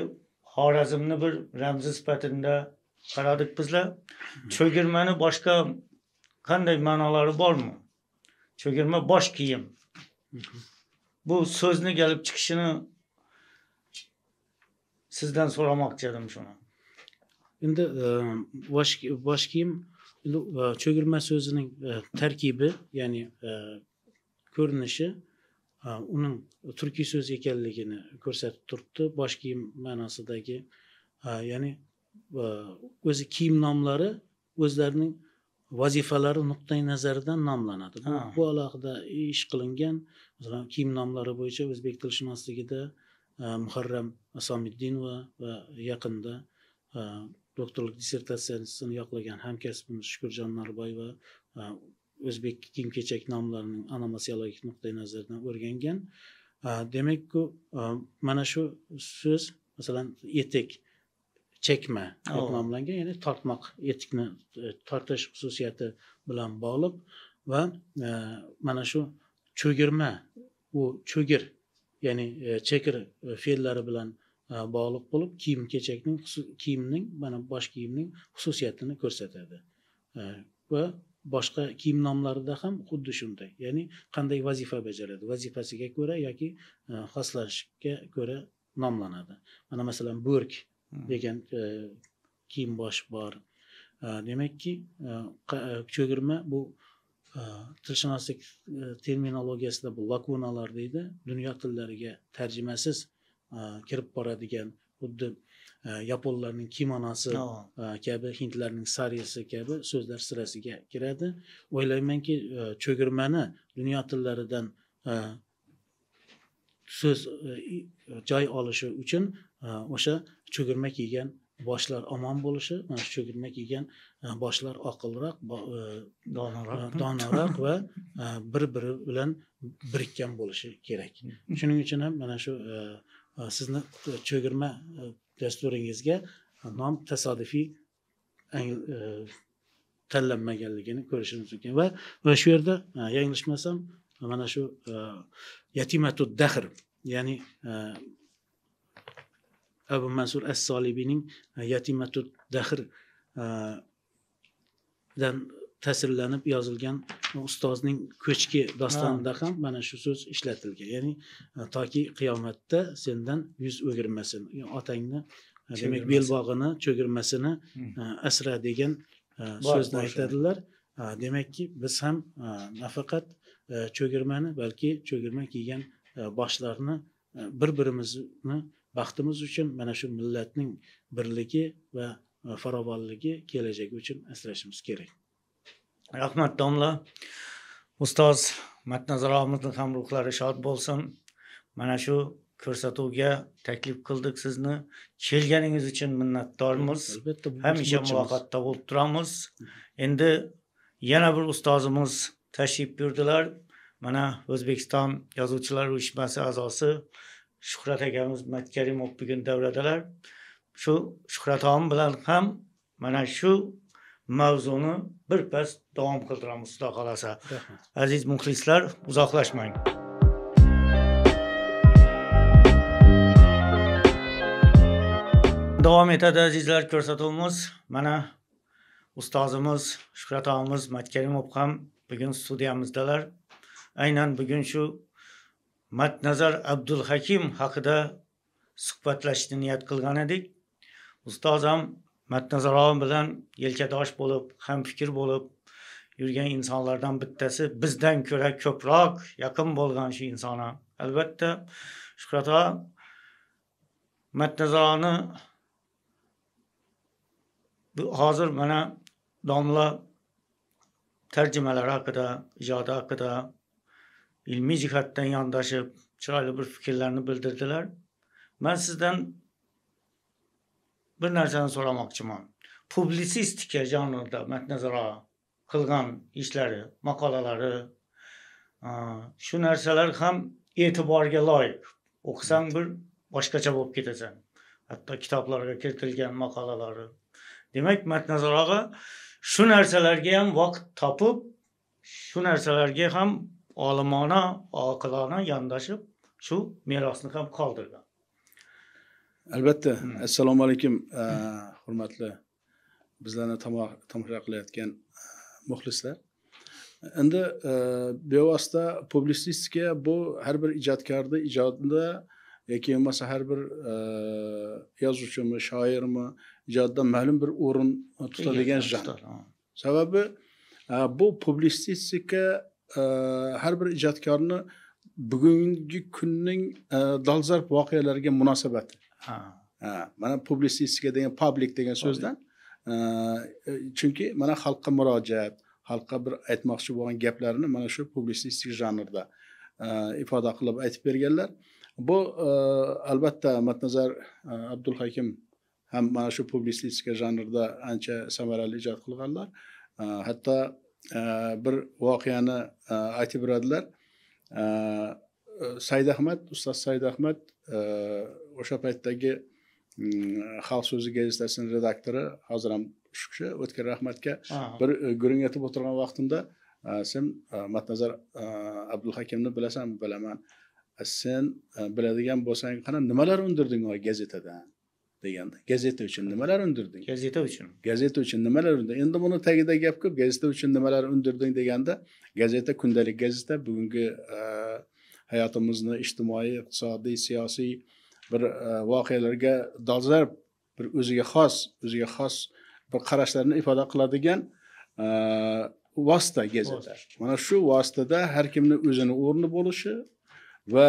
Xorazmni bir ramzi sifatida qaradik bizlar. Cho'girmani boshqa qanday ma'nolari bormi? Cho'girma bosh kiyim. Bu so'zni kelib chiqishini sizdan so'ramoqchi edim shuni. Endi bosh kiyim, cho'girma so'zining tarkibi, ya'ni ko'rinishi uning turkiy so'z ekanligini ko'rsatib turibdi. Bosh kiyim ma'nosidagi, ya'ni o'zi kiyim nomlari o'zlarining vazifalari nuqtai nazaridan nomlanadi. Bu alohida ish qilingan. Masalan, kiyim nomlari bo'yicha o'zbek tilshunosligida Muharram Asomiddinova va yaqinda doktorlik dissertatsiyasini yoqlagan hamkasbimiz Shukurjon Norboyeva o'zbek kiyim-kechak nomlarining onomasiologik nuqtai nazaridan o'rgangan. Demak, mana shu so'z, masalan, etik, chekma deb nomlangan, ya'ni tortmoq, etikni tortish xususiyati bilan bog'liq va mana shu cho'girma, u cho'gir, ya'ni chekir fe'llari bilan bog'liq bo'lib, kiyim-kechakning, kiyimning, mana bosh kiyimning xususiyatini ko'rsatadi. Va boshqa kiyim nomlarida ham xuddi shunday, ya'ni qanday vazifa bajaradi, vazifasiga ko'ra yoki xoslashga ko'ra nomlanadi. Mana masalan, bo'rk degan kiyim bosh bor. Demakki, cho'girma bu tilshunoslik terminologiyasida bu lakunalar deydi, dunyo tillariga tarjimasiz kirib boradigan, xuddi yaponlarning kimonosi kabi, hindlarning sarisi kabi so'zlar sirasiga kiradi. O'ylaymanki, cho'girmani dunyo tillaridan so'z joy olishi uchun o'sha cho'girma kiygan boshlar omon bo'lishi, mana shu cho'girma kiygan boshlar oqilroq, donorak va bir-biri bilan birikkan bo'lishi kerak. Shuning uchun ham mana shu sizni cho'girma dasturingizga nom tasodifiy tanlanmaganligini ko'rishimiz mumkin. Va shu yerda yanglishmasam mana shu Yatimatud Dahr, ya'ni Abu Mansur as-Solibiyning Yatimatud Dahr dan ta'sirlanib yozilgan ustozning ko'chki dostonida ham mana shu so'z ishlatilgan. Ya'ni toki qiyomatda sendan yuz o'girmasin, otangni demak belbog'ini, cho'girmasini asra degan so'zni aytadilar. Demakki, biz ham nafaqat cho'girmani, balki cho'girma kiygan boshlarni bir-birimizni baxtimiz uchun, mana shu millatning birligi va farovonligi kelajagi uchun asrashimiz kerak. Rahmat domla. Ustoz Matnazar og'amizning ham ruhlari shod bo'lsin. Mana shu ko'rsatuvga taklif qildik sizni. Kelganingiz uchun minnatdormiz. Albatta, hamisha muloqotda bo'lib turamiz. Endi yana bir ustozimiz tashrif buyurdilar. Mana O'zbekiston Yozuvchilar Uyushmasi a'zosi Shuhrat akamiz Matkarimov bugun davradalar. Shu Shuhrat og'am bilan ham mana shu mavzuni birpas davom qildiramiz, Xudo xolasa. Aziz muxlislar, uzoqlashmang. Davom etadi azizlar ko'rsatuvimiz. Mana ustozimiz Shuhrat og'amiz Matkarimov ham bugun studiyamizdalar. Aynan bugun shu Matnazar Abdulhakim haqida suhbatlashishni niyat qilgan edik. Ustoz ham Matnazar og'am bilan yelkadosh bo'lib, ham fikr bo'lib yurgan insonlardan bittasi, bizdan ko'ra ko'proq yaqin bo'lgan shu inson ham. Albatta Shuhrat og'a Matnazar og'ani hozir mana domla tarjimalari haqida, ijodi haqida ilmiy jihatdan yondashib, chiroyli bir fikrlarni bildirdilar. Men sizdan bir narsani so'ramoqchiman. Publitsistika janrida Matnazar og'a qilgan ishlari, maqolalari, shu narsalar ham e'tiborga loyiq. O'qisang bir boshqacha bo'lib ketasan. Hatto kitoblarga kiritilgan maqolalari. Demak, Matnazar og'a shu narsalarga ham vaqt topib, shu narsalarga ham olimona, oqilona yondashib, shu merosni ham qoldirgan. Albatta. Assalomu alaykum, hurmatli bizlarni tomosha qilayotgan muxlislar. Endi bevosita publitsistika bu har bir ijodkorning ijodida yoki bo'lmasa har bir yozuvchimi, shoirmi ijodida ma'lum bir o'rin tutadigan janr. Sababi bu publitsistika har bir ijodkorni bugungi kunning dolzarb voqealarga munosabati. Mana publitsistika degan public degan so'zdan, chunki mana xalqqa murojaat, xalqqa bir aytmoqchi bo'lgan gaplarini mana shu publitsistik janrda ifoda qilib aytib berganlar. Bu albatta Matnazar Abdulhakim ham mana shu publitsistika janrida ancha samarali ijod qilganlar. Hatto bir voqeani aytib beradilar. Said Ahmad, ustoz Said Ahmad o'sha paytdagi Xalq so'zi gazetasining redaktori, hozir ham shu kishi O'tkir Rahmatga bir gurung etib o'tirgan vaqtimda, sen Matnazar Abdulhakimni bilasanmi? Bilaman. Sen biladigan bo'lsang, qani nimalar undirding o gazetadan deganda. Gazeta uchun nimalar undirding? Gazeta uchun. Gazeta uchun nimalar undirding? Endi buni tagida gap ko'p. Gazeta uchun nimalar undirding deganda, gazeta kundalik gazeta bugungi hayotimizni ijtimoiy, iqtisodiy, siyosiy bir voqealarga dolzarb bir o'ziga xos bir qarashlarni ifoda qiladigan vosita gazeta. Mana shu vositada har kimning o'zini o'rni bo'lishi va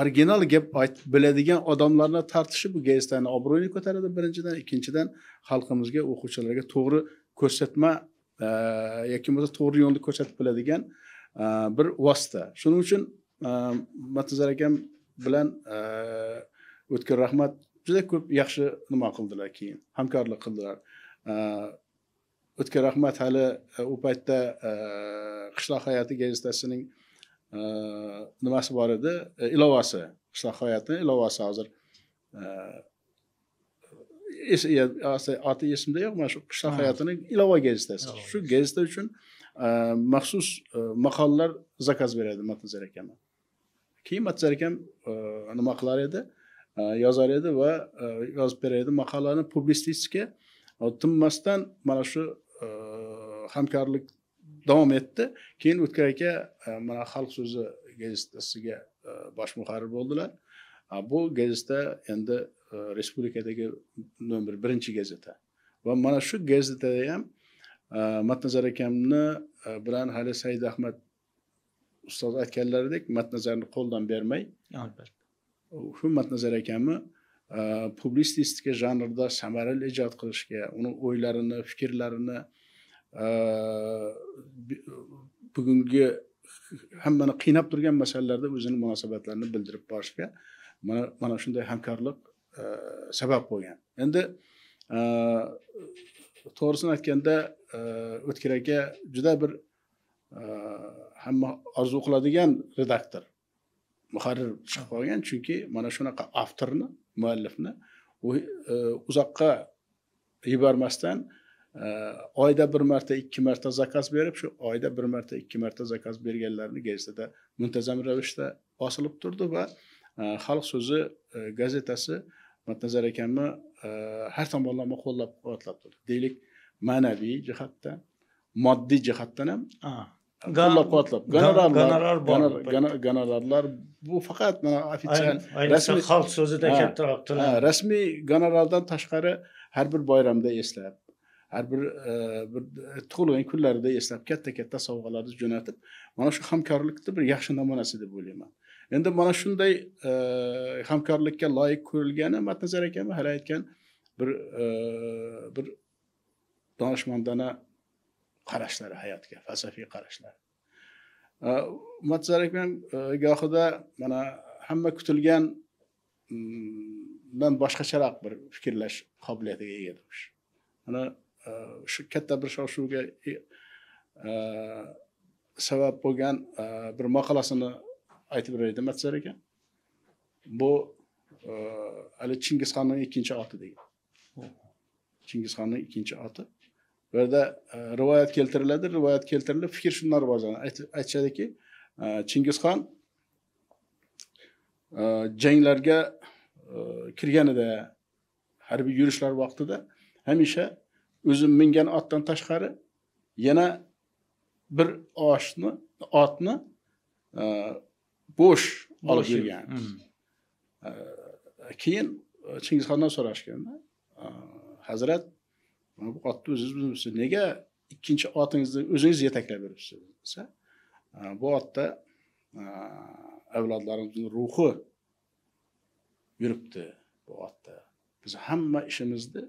original gap aytib biladigan odamlarni tartishi bu gazetani obro'yini ko'taradi birinchidan, ikkinchidan xalqimizga, o'quvchilarga to'g'ri ko'rsatma yoki bo'lmasa to'g'ri yo'lni ko'rsatib biladigan bir vosita. Shuning uchun Matnazar akam bilan O'tkir Rahmat juda ko'p yaxshi nima qildilar, keyin hamkorlik qildilar. O'tkir Rahmat hali u paytda Qishloq hayoti gazetasining nimasi bor edi, ilovasi, Qishloq hayoti ilovasi hozir oti esimda yo'q, mana shu Qishloq hayotining ilova gazetasi. Shu gazeta uchun maxsus maqolalar zakaz beradi Matnazar akam. Keyin Matnazar akam nima qilar edi? Yozar edi va yozib berar edi maqolalarni publitsistika. Tinmasdan mana shu hamkorlik davom etdi. Keyin O'tkir aka mana Xalq so'zi gazetasiga bosh muharrir bo'ldilar. Bu gazeta endi respublikadagi nomer 1 gazeta. Va mana shu gazetada ham Matnazar akamni bilan hali Said Ahmad ustoz aytganlaridek Matnazarni qo'ldan bermay, albatta shu Matnazar akamni publitsistika janrida samarali ijod qilishga, uning o'ylarini, fikrlarini bugungi hammani qiynab turgan masalalarda o'zini munosabatlarini bildirib borishga mana shunday hamkorlik sabab bo'lgan. Endi to'g'risini aytganda O'tkir aka juda bir hamma orzu qiladigan redaktor, muharrir chiqib qolgan, chunki mana shunaqa avtorni, muallifni u uzoqqa yubormasdan oyda bir marta, 2 marta zakaz berib, shu oyda bir marta, 2 marta zakaz berganlarni gazetada muntazam ravishda bosilib turdi va Xalq so'zi gazetasi Matnazar akamni har tomonlama qo'llab-quvvatlab turdi. Deylik, ma'naviy jihatdan, moddiy jihatdan ham qo'llab-quvvatlab. Gonorarlar bu faqat mana ofitsial rasmiy xalq so'zida kattaroq to'lanadi. Rasmiy gonorardan tashqari har bir bayramda eslab, har bir tug'ilgan kunlarida eslab katta-katta sovg'alarni jo'natib, mana shu hamkorlikni bir yaxshi namunasi deb o'ylayman. Endi mana shunday hamkorlikka loyiq ko'rilgani Matnazar akam hali aytgan bir donishmandona qarashlari hayotga, falsafiy qarashlari. Matnazar akam gohida mana hamma kutilgan dan boshqacharoq bir fikrlash qobiliyatiga ega edi. Mana shu katta bir shov-shuvga sabab bo'lgan bir maqolasini aytib beraydi Matnazar aka. Bu hali Chingizxonning ikkinchi oti degan. Chingizxonning ikkinchi oti. Bu yerda rivoyat keltiriladi, rivoyat keltirilib fikr shundan rivojlanadi. Aytishadiki, Chingizxon janglarga kirganida, harbiy yurishlar vaqtida hamisha o'zi mingan otdan tashqari yana bir otni bo'sh olib yurgan. Keyin Chingizxondan so'rashganda, Hazrat, mana bu otni o'zingiz bilibsiz, nega ikkinchi otingizni o'zingiz yetaklab yuribsiz desa, bu otda avlodlarimizning ruhi yuribdi bu otda. Biz hamma ishimizni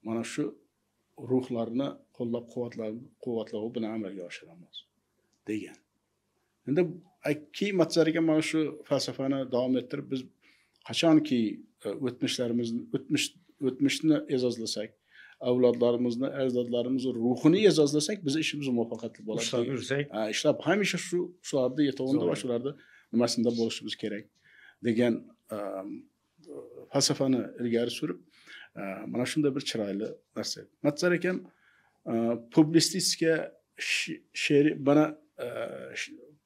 mana shu ruhlarni qo'llab-quvvatlavi bilan amalga oshiramiz degan. Endi keyin Matnazar aka mana shu falsafani davom ettirib, biz qachonki o'tmishlarimizni, o'tmishni e'zozlasak, avlodlarimizni, ajdodlarimizni ruhini e'zozlasak, biz ishimiz muvaffaqiyatli bo'ladi. Ishlab yursak, ishlab hamisha shu shularni yetog'ida va shularni nimasida bo'lishimiz kerak degan falsafani ilgari surib, mana shunday bir chiroyli narsa. Matnazar akam publitsistika she'ri, mana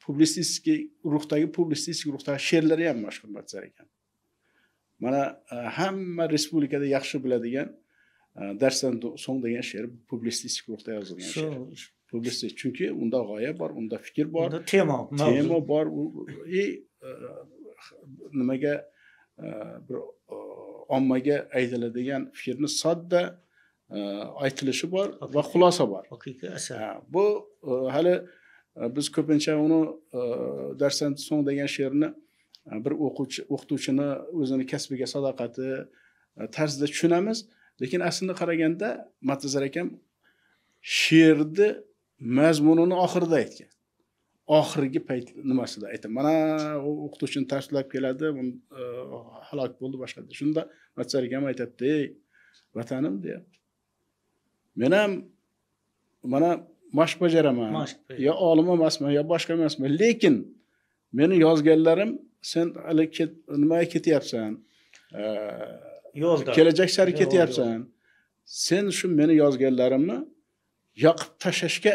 publitsistik ruhdagi she'rlari ham mashhur Matnazar akam. Mana hamma respublikada yaxshi biladigan darsdan so'ng degan she'r publitsistik ruhda yozilgan she'r. Publitsistik, chunki unda g'oya bor, unda fikr bor, unda tema bor. Nimaga bir ommaga aytiladigan fikrni sodda aytilishi bor va xulosa bor. Haqiqiy asar. Bu hali biz ko'pincha uni darsdan so'ng degan she'rni bir o'qituvchini o'zini kasbiga sadoqati tarzida tushunamiz, lekin aslida qaraganda Matnazar akam she'rni mazmunini oxirida aytgan. Oxirgi payt nimasida aytadi. Mana u o'qituvchini tashlab keladi, halok bo'ldi boshqa. Shunda Matnazar akam aytadi, "Ey vatanim" deyapti. Men ham mana mashq bajaraman. Ya olim emasman, ya boshqa emasman, lekin meni yozganlarim sen hali nimaga ketyapsan? Yo'lda. Kelajak sari ketyapsan. Sen shu meni yozganlarimni yoqib tashlashga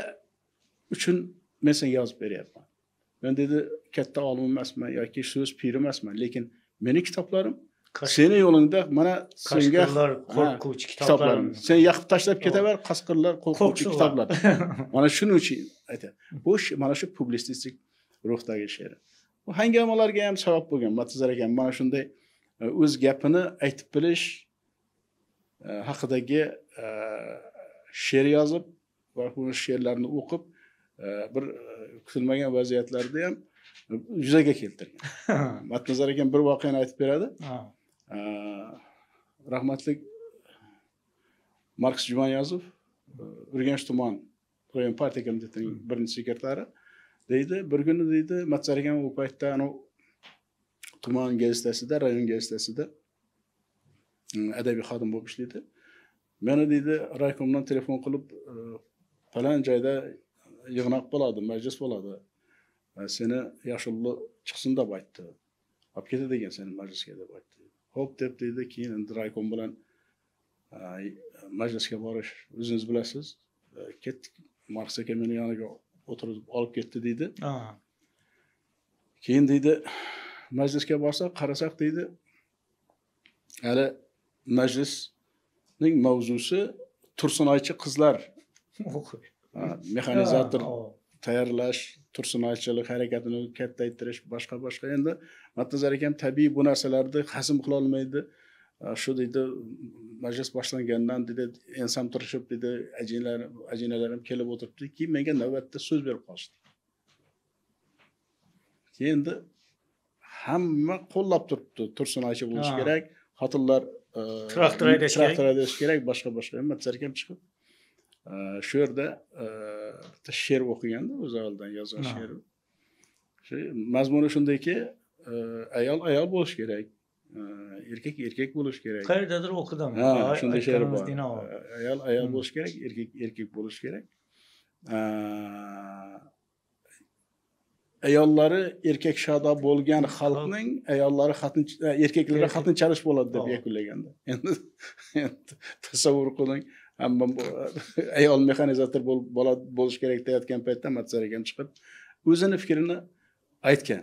uchun men senga yozib beryapman. Men dedi, katta olim emasman yoki so'z piri emasman, lekin meni kitoblarim seni yo'lingda mana senga qasqirlar qo'rquvchi kitoblarim. Sen yoqib tashlab ketaver, qasqirlar qo'rquvchi kitoblar. Mana shuning uchun aytadi. Bu mana shu publitsistik ruhdagi she'r. Bu hangomalarga ham sabab bo'lgan Matnazar akam mana shunday o'z gapini aytib bilish haqidagi she'r yozib va bu she'rlarni o'qib bir kutilmagan vaziyatlarda ham yuzaga keltirgan. Matnazar akam bir voqeani aytib beradi. Rahmatli Marks Jumaniyazov, Urganch tuman rayon partiya komitetining birinchi sekretari deydi, bir kuni deydi, Matnazar akam u paytda tuman gazetasida, rayon gazetasida adabiy xodim bo'lib ishlaydi. Meni deydi, raykomdan telefon qilib, falon joyda yig'noq bo'ladi, majlis bo'ladi. Seni yoshulli chiqsin deb aytdi. Olib ketadi degan seni majlisga deb aytdi. Xo'p deb deydi, keyin endi raykom bilan majlisga borish o'zingiz bilasiz. Ketdik, Marks aka meni yoniga o'tirib olib ketdi deydi. Keyin deydi, majlisga borsak, qarasak deydi, Hali majlisning mavzusi tursunoychi qizlar. Mexanizator tayyorlash, tursunoychilik harakatini kattaytirish, boshqa. Endi Matnazar akam tabiiy bu narsalarni hazm qila olmaydi. Shu deydi, majlis boshlangandan dedi, ensam turishib dedi, ajinalarim kelib o'tiribdi. Keyin menga navbatda so'z berib qolishdi. Keyin endi hamma qo'llab turibdi, tursunoychi bo'lish kerak, xotinlar traktor haydash kerak, boshqa. Matnazar akam chiqib shu yerda bitta she'r o'qiganda, o'zi avvaldan yozgan she'ri. Shu mazmuni shundayki, ayol ayol bo'lish kerak, erkak erkak bo'lish kerak. Qayerdadir o'qidim. Ha, shunday she'r bor. Ayol ayol bo'lish kerak, erkak erkak bo'lish kerak. Ayollari erkak shado bo'lgan xalqning ayollari erkaklari xotin chalish bo'ladi deb yakunlaganda. Endi tasavvur qiling, hamma ayol mexanizator bo'lish kerak deyotgan paytda Matnazar akam chiqib o'zini fikrini aytgan.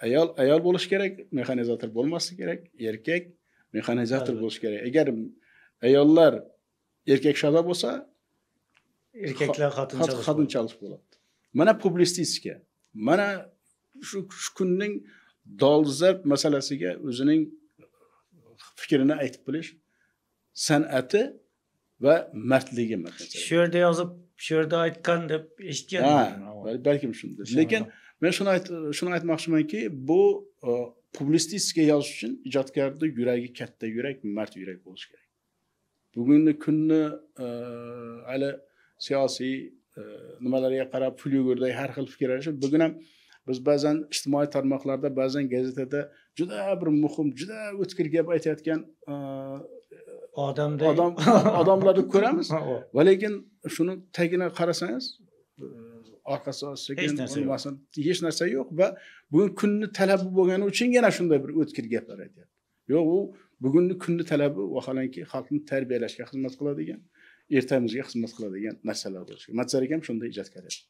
Ayol ayol bo'lish kerak, mexanizator bo'lmasligi kerak, erkak mexanizator bo'lish kerak. Agar ayollar erkak shado bo'lsa, erkaklar xotin chalish bo'ladi. Mana publitsistika. Mana shu kunning dolzarb masalasiga o'zining fikrini aytib bilish san'ati va mardligi. Shu yerda yozib, shu yerda aytgan deb eshitganman. Ha, balkim shunday. Lekin men shuni aytmoqchimanki, bu publitsistika yozish uchun ijodkorning yuragi katta yurak, mard yurak bo'lishi kerak. Bugungi kunni hali siyosiy nimalarga qarab fyugurday har xil fikr olishib, bugun ham biz ba'zan ijtimoiy tarmoqlarda, ba'zan gazetada juda bir muhim, juda o'tkir gap aytayotgan odamlarni ko'ramiz. Va lekin shuni tagina qarasangiz, orqasi sekin hech narsa yo'q va bugun kunni talabi bo'lgani uchungina shunday bir o'tkir gaplar aytyapti. Yo'q, u bugungi kunni talabi vaholanki xalqni tarbiyalashga xizmat qiladigan, ertamizga xizmat qiladigan narsalar bo'lishi. Matnazar akam shunday ijodkor edi.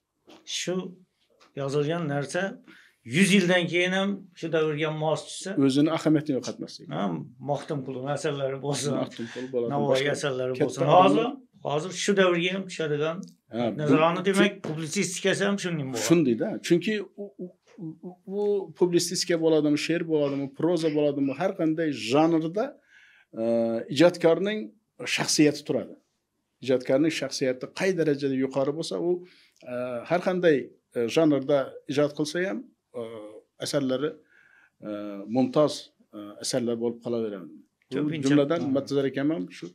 Shu yozilgan narsa 100 yildan keyin ham shu davrga mos tushsa, o'zini ahamiyatini yo'qotmasligi. Ha, Maxtumquli asarlari bo'lsin, Navoiy asarlari bo'lsin. Hozir shu davrga ham tushadigan nazarani, demak, publitsistikasi ham shunday bo'ladi. Shunday-da. Chunki bu publitsistika bo'ladimi, she'r bo'ladimi, proza bo'ladimi, har qanday janrda ijodkorning shaxsiyati turadi. Ijodkorning shaxsiyati qay darajada yuqori bo'lsa, u har qanday janrda ijod qilsa ham asarlari mumtoz asarlar bo'lib qolaveradi. Jumladan Matnazar akam ham shu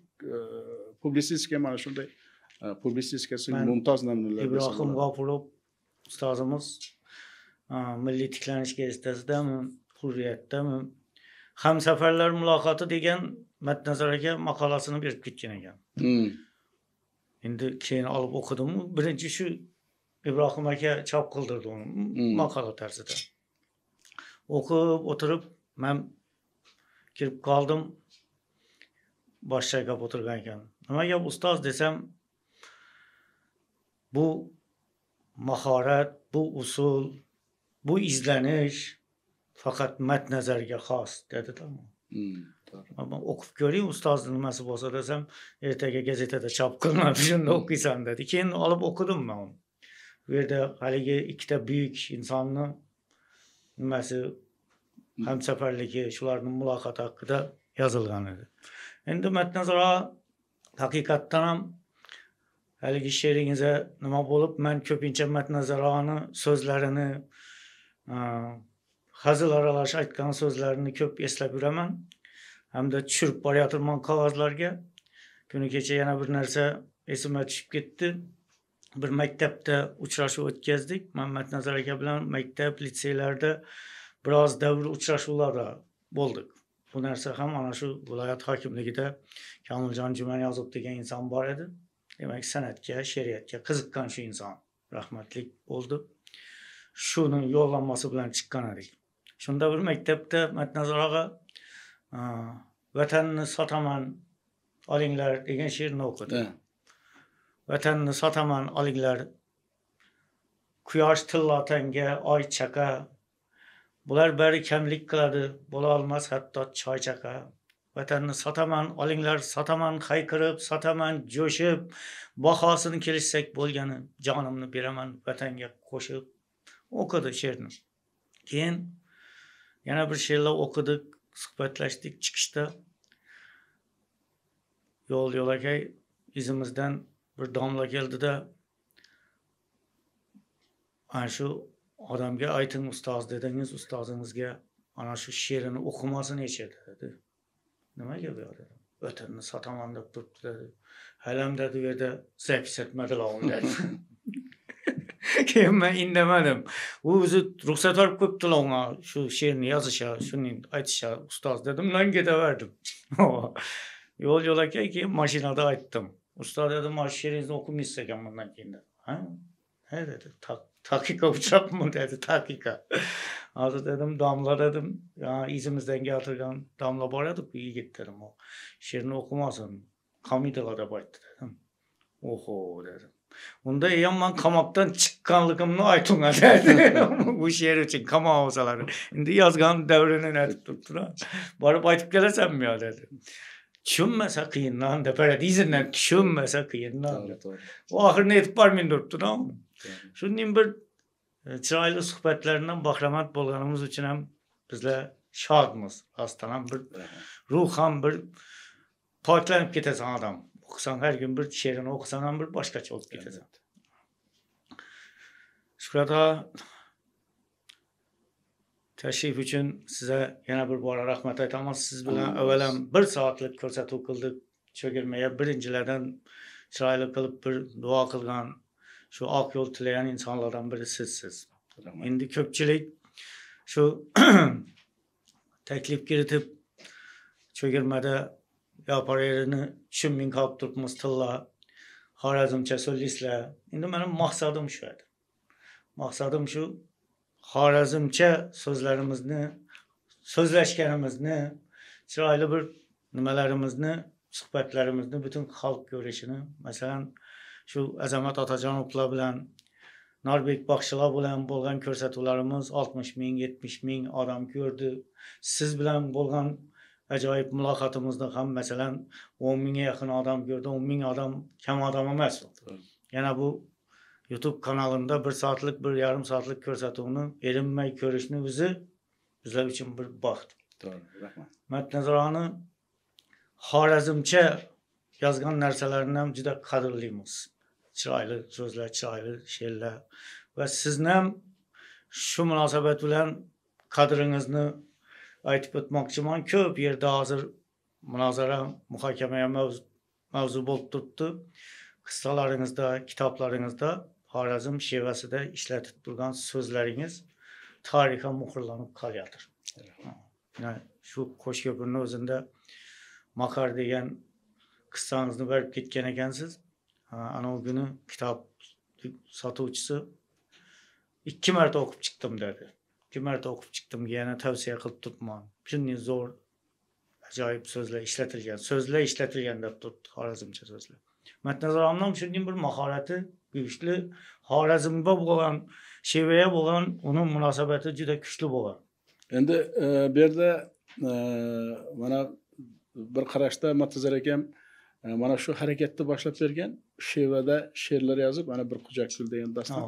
publitsistika mana shunday publitsistikasi mumtoz namunalar. Ibrohim G'ofurov ustozimiz Milliy tiklanish gazetasidami, Hurriyatdami, Hamsafarlar muloqoti degan Matnazar aka maqolasini berib ketgan ekan. Endi keyin olib o'qidim. Birinchi shu Ibrohim aka chop qildirdi uni maqola tarzida. O'qib o'tirib, men kirib qoldim. Bosh chayqab o'tirgan ekan. Nima gap ustoz desam, bu mahorat, bu usul, bu izlanish faqat Matnazarga xos dedi. Men o'qib ko'ring, ustozni nimasi bo'lsa desam, ertaga gazetada chop qilinadi, shunda o'qiysan dedi. Keyin olib o'qidim men uni. Bu yerda haligi ikkita buyuk insonni nimasi, hamsafarligi, shularning muloqoti haqida yozilgan edi. Endi Matnazar haqiqatdan ham haligi she'ringizga nima bo'lib, men ko'pincha Matnazar og'ani so'zlarini, hazil aralash aytgan so'zlarini ko'p eslab yuraman. Hamda tushirib borayotirman qog'ozlarga. Kuni kecha yana bir narsa esimga tushib ketdi. Bir maktabda uchrashuv o'tkazdik. Men Matnazar aka bilan maktab, litseylarda biroz davr uchrashuvlarda bo'ldik. Bu narsa ham ana shu viloyat hokimligida Kamiljon Jumaniyozov degan inson bor edi. Demak, san'atga, she'riyatga qiziqqan shu inson rahmatlik bo'ldi. Shuni yo'llanmasi bilan chiqqan edik. Shunda bir maktabda Matnazar og'a "Vatanni sotaman, olinglar" degan she'rni o'qidi. Vatanni sotaman, olinglar. Quyosh tilla tanga, oy chaqa. Bular bari kamlik qiladi, bo'la olmas hatto choy chaqa. Vatanni sotaman, olinglar sotaman, hayqirib sotaman, jo'shib, bahosini kelishsak bo'lgani, jonimni beraman vatanga qo'shib. O'qidi she'rni. Keyin yana bir she'rlar o'qidik, suhbatlashdik chiqishda. Yo'l yo'lakay izimizdan bir domla keldida, ana shu odamga ayting ustoz dedingiz, ustozingizga ana shu she'rini o'qimasin hech dedi. Nimaga bu dedim. Vatanni sotaman deb turibdi dedi. Halam dedi u yerda zapis etmadilar uni dedi. Keyin men indamadim. U o'zi ruxsat berib qo'yibdilar unga shu she'rni yozisha, shuni aytisha ustoz dedim, men ketaverdim. Yo'l yo'lakay keyin mashinada aytdim. Ustoz dedim, mana shu she'ringizni o'qimaysiz ekan bundan keyin dedi. Ha? Ne dedi? Taqiqa uchrabmi dedi, taqiqa. Hozir dedim, domla dedim, izimizdan keltirgan domla bor edi, bu yigit dedim, o she'rni o'qimasin, qamaydilar deb aytdi dedim. Oho dedim. Unda ham man qamoqdan chiqqanligimni aytung'a dedi. Bu she'r uchun qamoq olsalar. Endi yozgan davrini aytib turibdilar. Borib aytib kelasanmi yo dedi. Tushunmasa qiyindan deb beradi, izidan tushunmasa qiyindan. U oxirini aytib bormayin turibdi-da. Shunday bir chiroyli suhbatlardan bahramand bo'lganimiz uchun ham bizlar shodmiz. Rostdan ham bir ruhan bir poklanib ketasan odam. O'qisang har kun bir she'rini o'qisang ham bir boshqacha bo'lib ketasan. Shuhrat aka, tashrif uchun size yana bir bora rahmat aytaman. Siz bilan avvalam bir soatlik ko'rsatuv qildik. Cho'girmaya birinchilardan chiroyli qilib bir duo qilgan, shu oq yo'l tilagan insonlardan biri sizsiz. Endi ko'pchilik shu taklif kiritib cho'girmada yapar yerini tushunmay qolib turibmiz tilla, Xorazmcha so'zlaysizlar. Endi mening maqsadim shu edi. Maqsadim shu Xorazmcha so'zlarimizni, so'zlashganimizni, chiroyli bir nimalarimizni, suhbatlarimizni butun xalq ko'rishini, masalan, shu Azamat Otajonovlar bilan, Norbek Baxshilar bilan bo'lgan ko'rsatuvlarimiz 60 ming, 70 ming odam ko'rdi. Siz bilan bo'lgan ajoyib muloqotimizni ham masalan 10 mingga yaqin odam ko'rdi. 10 ming odam kam odam emas. Yana bu YouTube kanalimda 1 soatlik, 1,5 soatlik ko'rsatuvni erinmay ko'rishni o'zi bizlar uchun bir baxt. To'g'ri, rahmat. Matnazaroni Xorazmcha yozgan narsalarini ham juda qadrlaymiz. Chiroyli so'zlar, chiroyli she'rlar va sizni ham shu munosabat bilan qadringizni aytib o'tmoqchiman. Ko'p yerda hozir munozara, muhokama mavzu bo'lib turibdi. Qissalaringizda, kitoblaringizda Xorazm shevasida ishlatib turgan so'zlaringiz tarixga muhrlanib qolyotir. Yani shu Qo'shko'pirning o'zida Makar degan qissangizni berib ketgan ekansiz. Ana o günü kitob sotuvchisi 2 marta o'qib chiqdim dedi. 2 marta o'qib chiqdim, yana tavsiya qilib turibman. Shunday zo'r, ajoyib so'zlar ishlatilgan, so'zlar ishlatilgan deb turibdi, Xorazmcha so'zlar. Matnazar amam shunday bir mahorati kuchli, Xorazmga bo'lgan, shevaga bo'lgan uning munosabati juda kuchli bo'lgan. Endi bu yerda mana bir qarashda Matnazar akam mana shu harakatni boshlab bergan, shevada she'rlar yozib, mana bir quchoq gul degan dastur.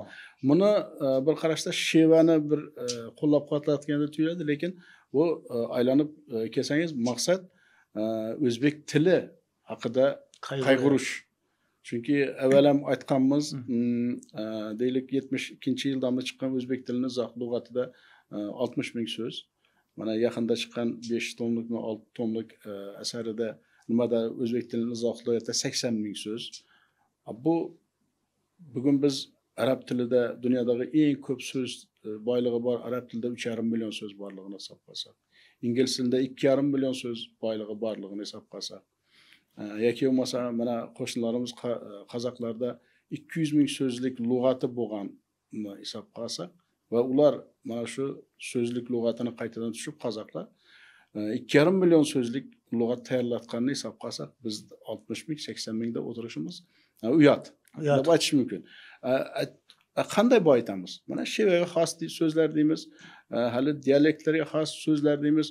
Buni bir qarashda shevani bir qo'llab-quvvatlayotgandek tuyuladi, lekin bu aylanib kelsangiz maqsad o'zbek tili haqida qayg'urish. Chunki avval ham aytganmiz, deylik 72-yildan chiqqan o'zbek tilini izoh lug'atida 60 ming so'z. Mana yaqinda chiqqan 5 tomlikmi, 6 tomlik asarida nimada o'zbek tilini izohlayotda 80 ming so'z. Bu bugun biz arab tilida dunyodagi eng ko'p so'z boyligi bor arab tilida 3,5 million so'z borligini hisob qilsak, ingliz tilida 2,5 million so'z boyligi borligini hisob qilsak, yoki bo'lmasa mana qo'shnilarimiz qozoqlarda 200 ming so'zlik lug'ati bo'lganini hisob qilsak va ular mana shu so'zlik lug'atini qaytadan tushib qozoqlar 2,5 million so'zlik lug'at tayyorlatganini hisob qilsak, biz 60 ming, 80 mingda o'tirishimiz uyat deb aytish mumkin. Qanday boyitamiz? Mana shevaga xos so'zlar deymiz, hali dialektlarga xos so'zlar deymiz.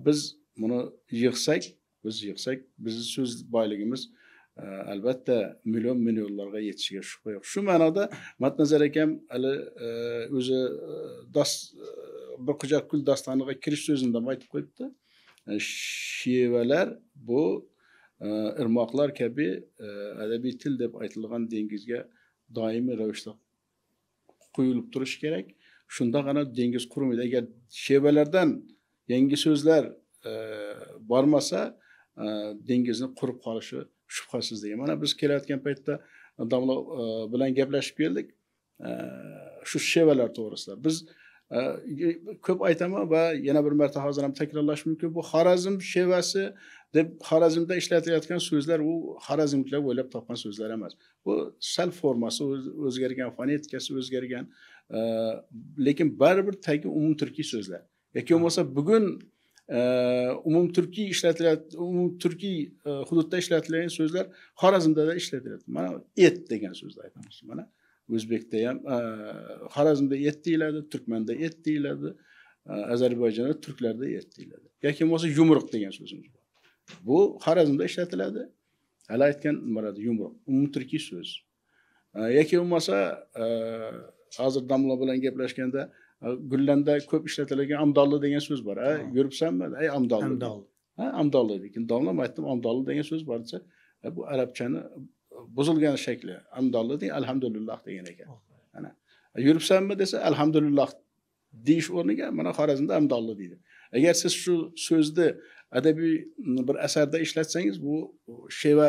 Biz buni yig'sak, Biz yig'sak, bizni so'z boyligimiz albatta million millionlarga yetishiga shubha yo'q. Shu ma'noda Matnazar akam hali o'zi bir quchoq gul dostoniga kirish so'zini ham aytib qo'yibdi. Shevalar bu irmoqlar kabi adabiy til deb aytilgan dengizga doimiy ravishda quyilib turishi kerak. Shundagina dengiz qurimaydi. Agar shevalardan yangi so'zlar bormasa, dengizni qurib qolishi shubhasiz degan. Mana biz kelayotgan paytda domla bilan gaplashib keldik. Shu shevalar to'g'risida. Biz ko'p aytaman va yana bir marta hozir ham takrorlash mumkin. Bu Xorazm shevasi deb Xorazmda ishlatilayotgan so'zlar u xorazmliklar o'ylab topgan so'zlar emas. Bu sal formasi o'zgargan, fonetikasi o'zgargan, lekin baribir tagi umumturkiy so'zlar. Yoki bo'lmasa bugun umumturkiy ishlatiladi, umumturkiy hududda ishlatilgan so'zlar Xorazmda da ishlatiladi. Mana et degan so'zni aytamiz. Mana O'zbekda ham Xorazmda et deyiladi, Turkmanda et deyiladi, Ozarbayjonda turklarda et deyiladi. Yoki bo'lmasa yumruq degan so'zimiz bor. Bu Xorazmda ishlatiladi. Hali aytgan nimalar yumruq, umumturkiy so'z. Yoki bo'lmasa hozir domla bilan gaplashganda Gullanda ko'p ishlatilgan amdolli degan so'z bor. Ha, yuribsanmi? Ay amdolli. Amdol. Ha, amdolli lekin domlam aytdim, amdolli degan so'z bor desa, bu arabchani buzilgan shakli. Amdolli degan alhamdulillah degan ekan. Ana yuribsanmi desa alhamdulillah deyish o'rniga mana Xorazmda amdolli deydi. Agar siz shu so'zni adabiy bir asarda ishlatsangiz, bu sheva,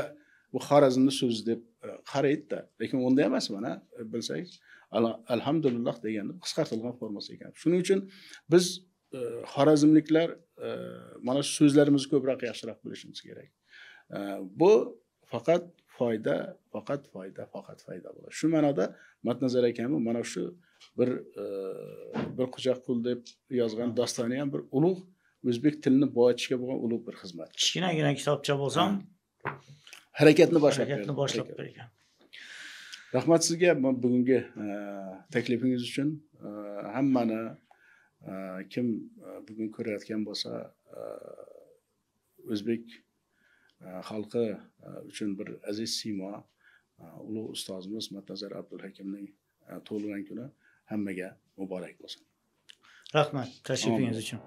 bu Xorazmning so'zi deb qaraydi-da. Lekin unday emas, mana bilsangiz alhamdulillah degani qisqartirilgan formasi ekan. Shuning uchun biz xorazmliklar mana shu so'zlarimizni ko'proq yaxshiroq bilishimiz kerak. Bu faqat foyda, faqat foyda, faqat foyda bo'ladi. Shu ma'noda Matnazar akamni mana shu bir quchoq gul deb yozgan dostoni ham bir ulug' o'zbek tilini boyitishga bo'lgan ulug' bir xizmat. Kichkinagina kitobcha bo'lsam, harakatni boshlab bergan. Rahmat sizga bugungi taklifingiz uchun. Hammani kim bugun ko'rayotgan bo'lsa, o'zbek xalqi uchun bir aziz siymo, ulug' ustozimiz Matnazar Abdulhakimning tug'ilgan kuni hammaga muborak bo'lsin. Rahmat tashrifingiz uchun.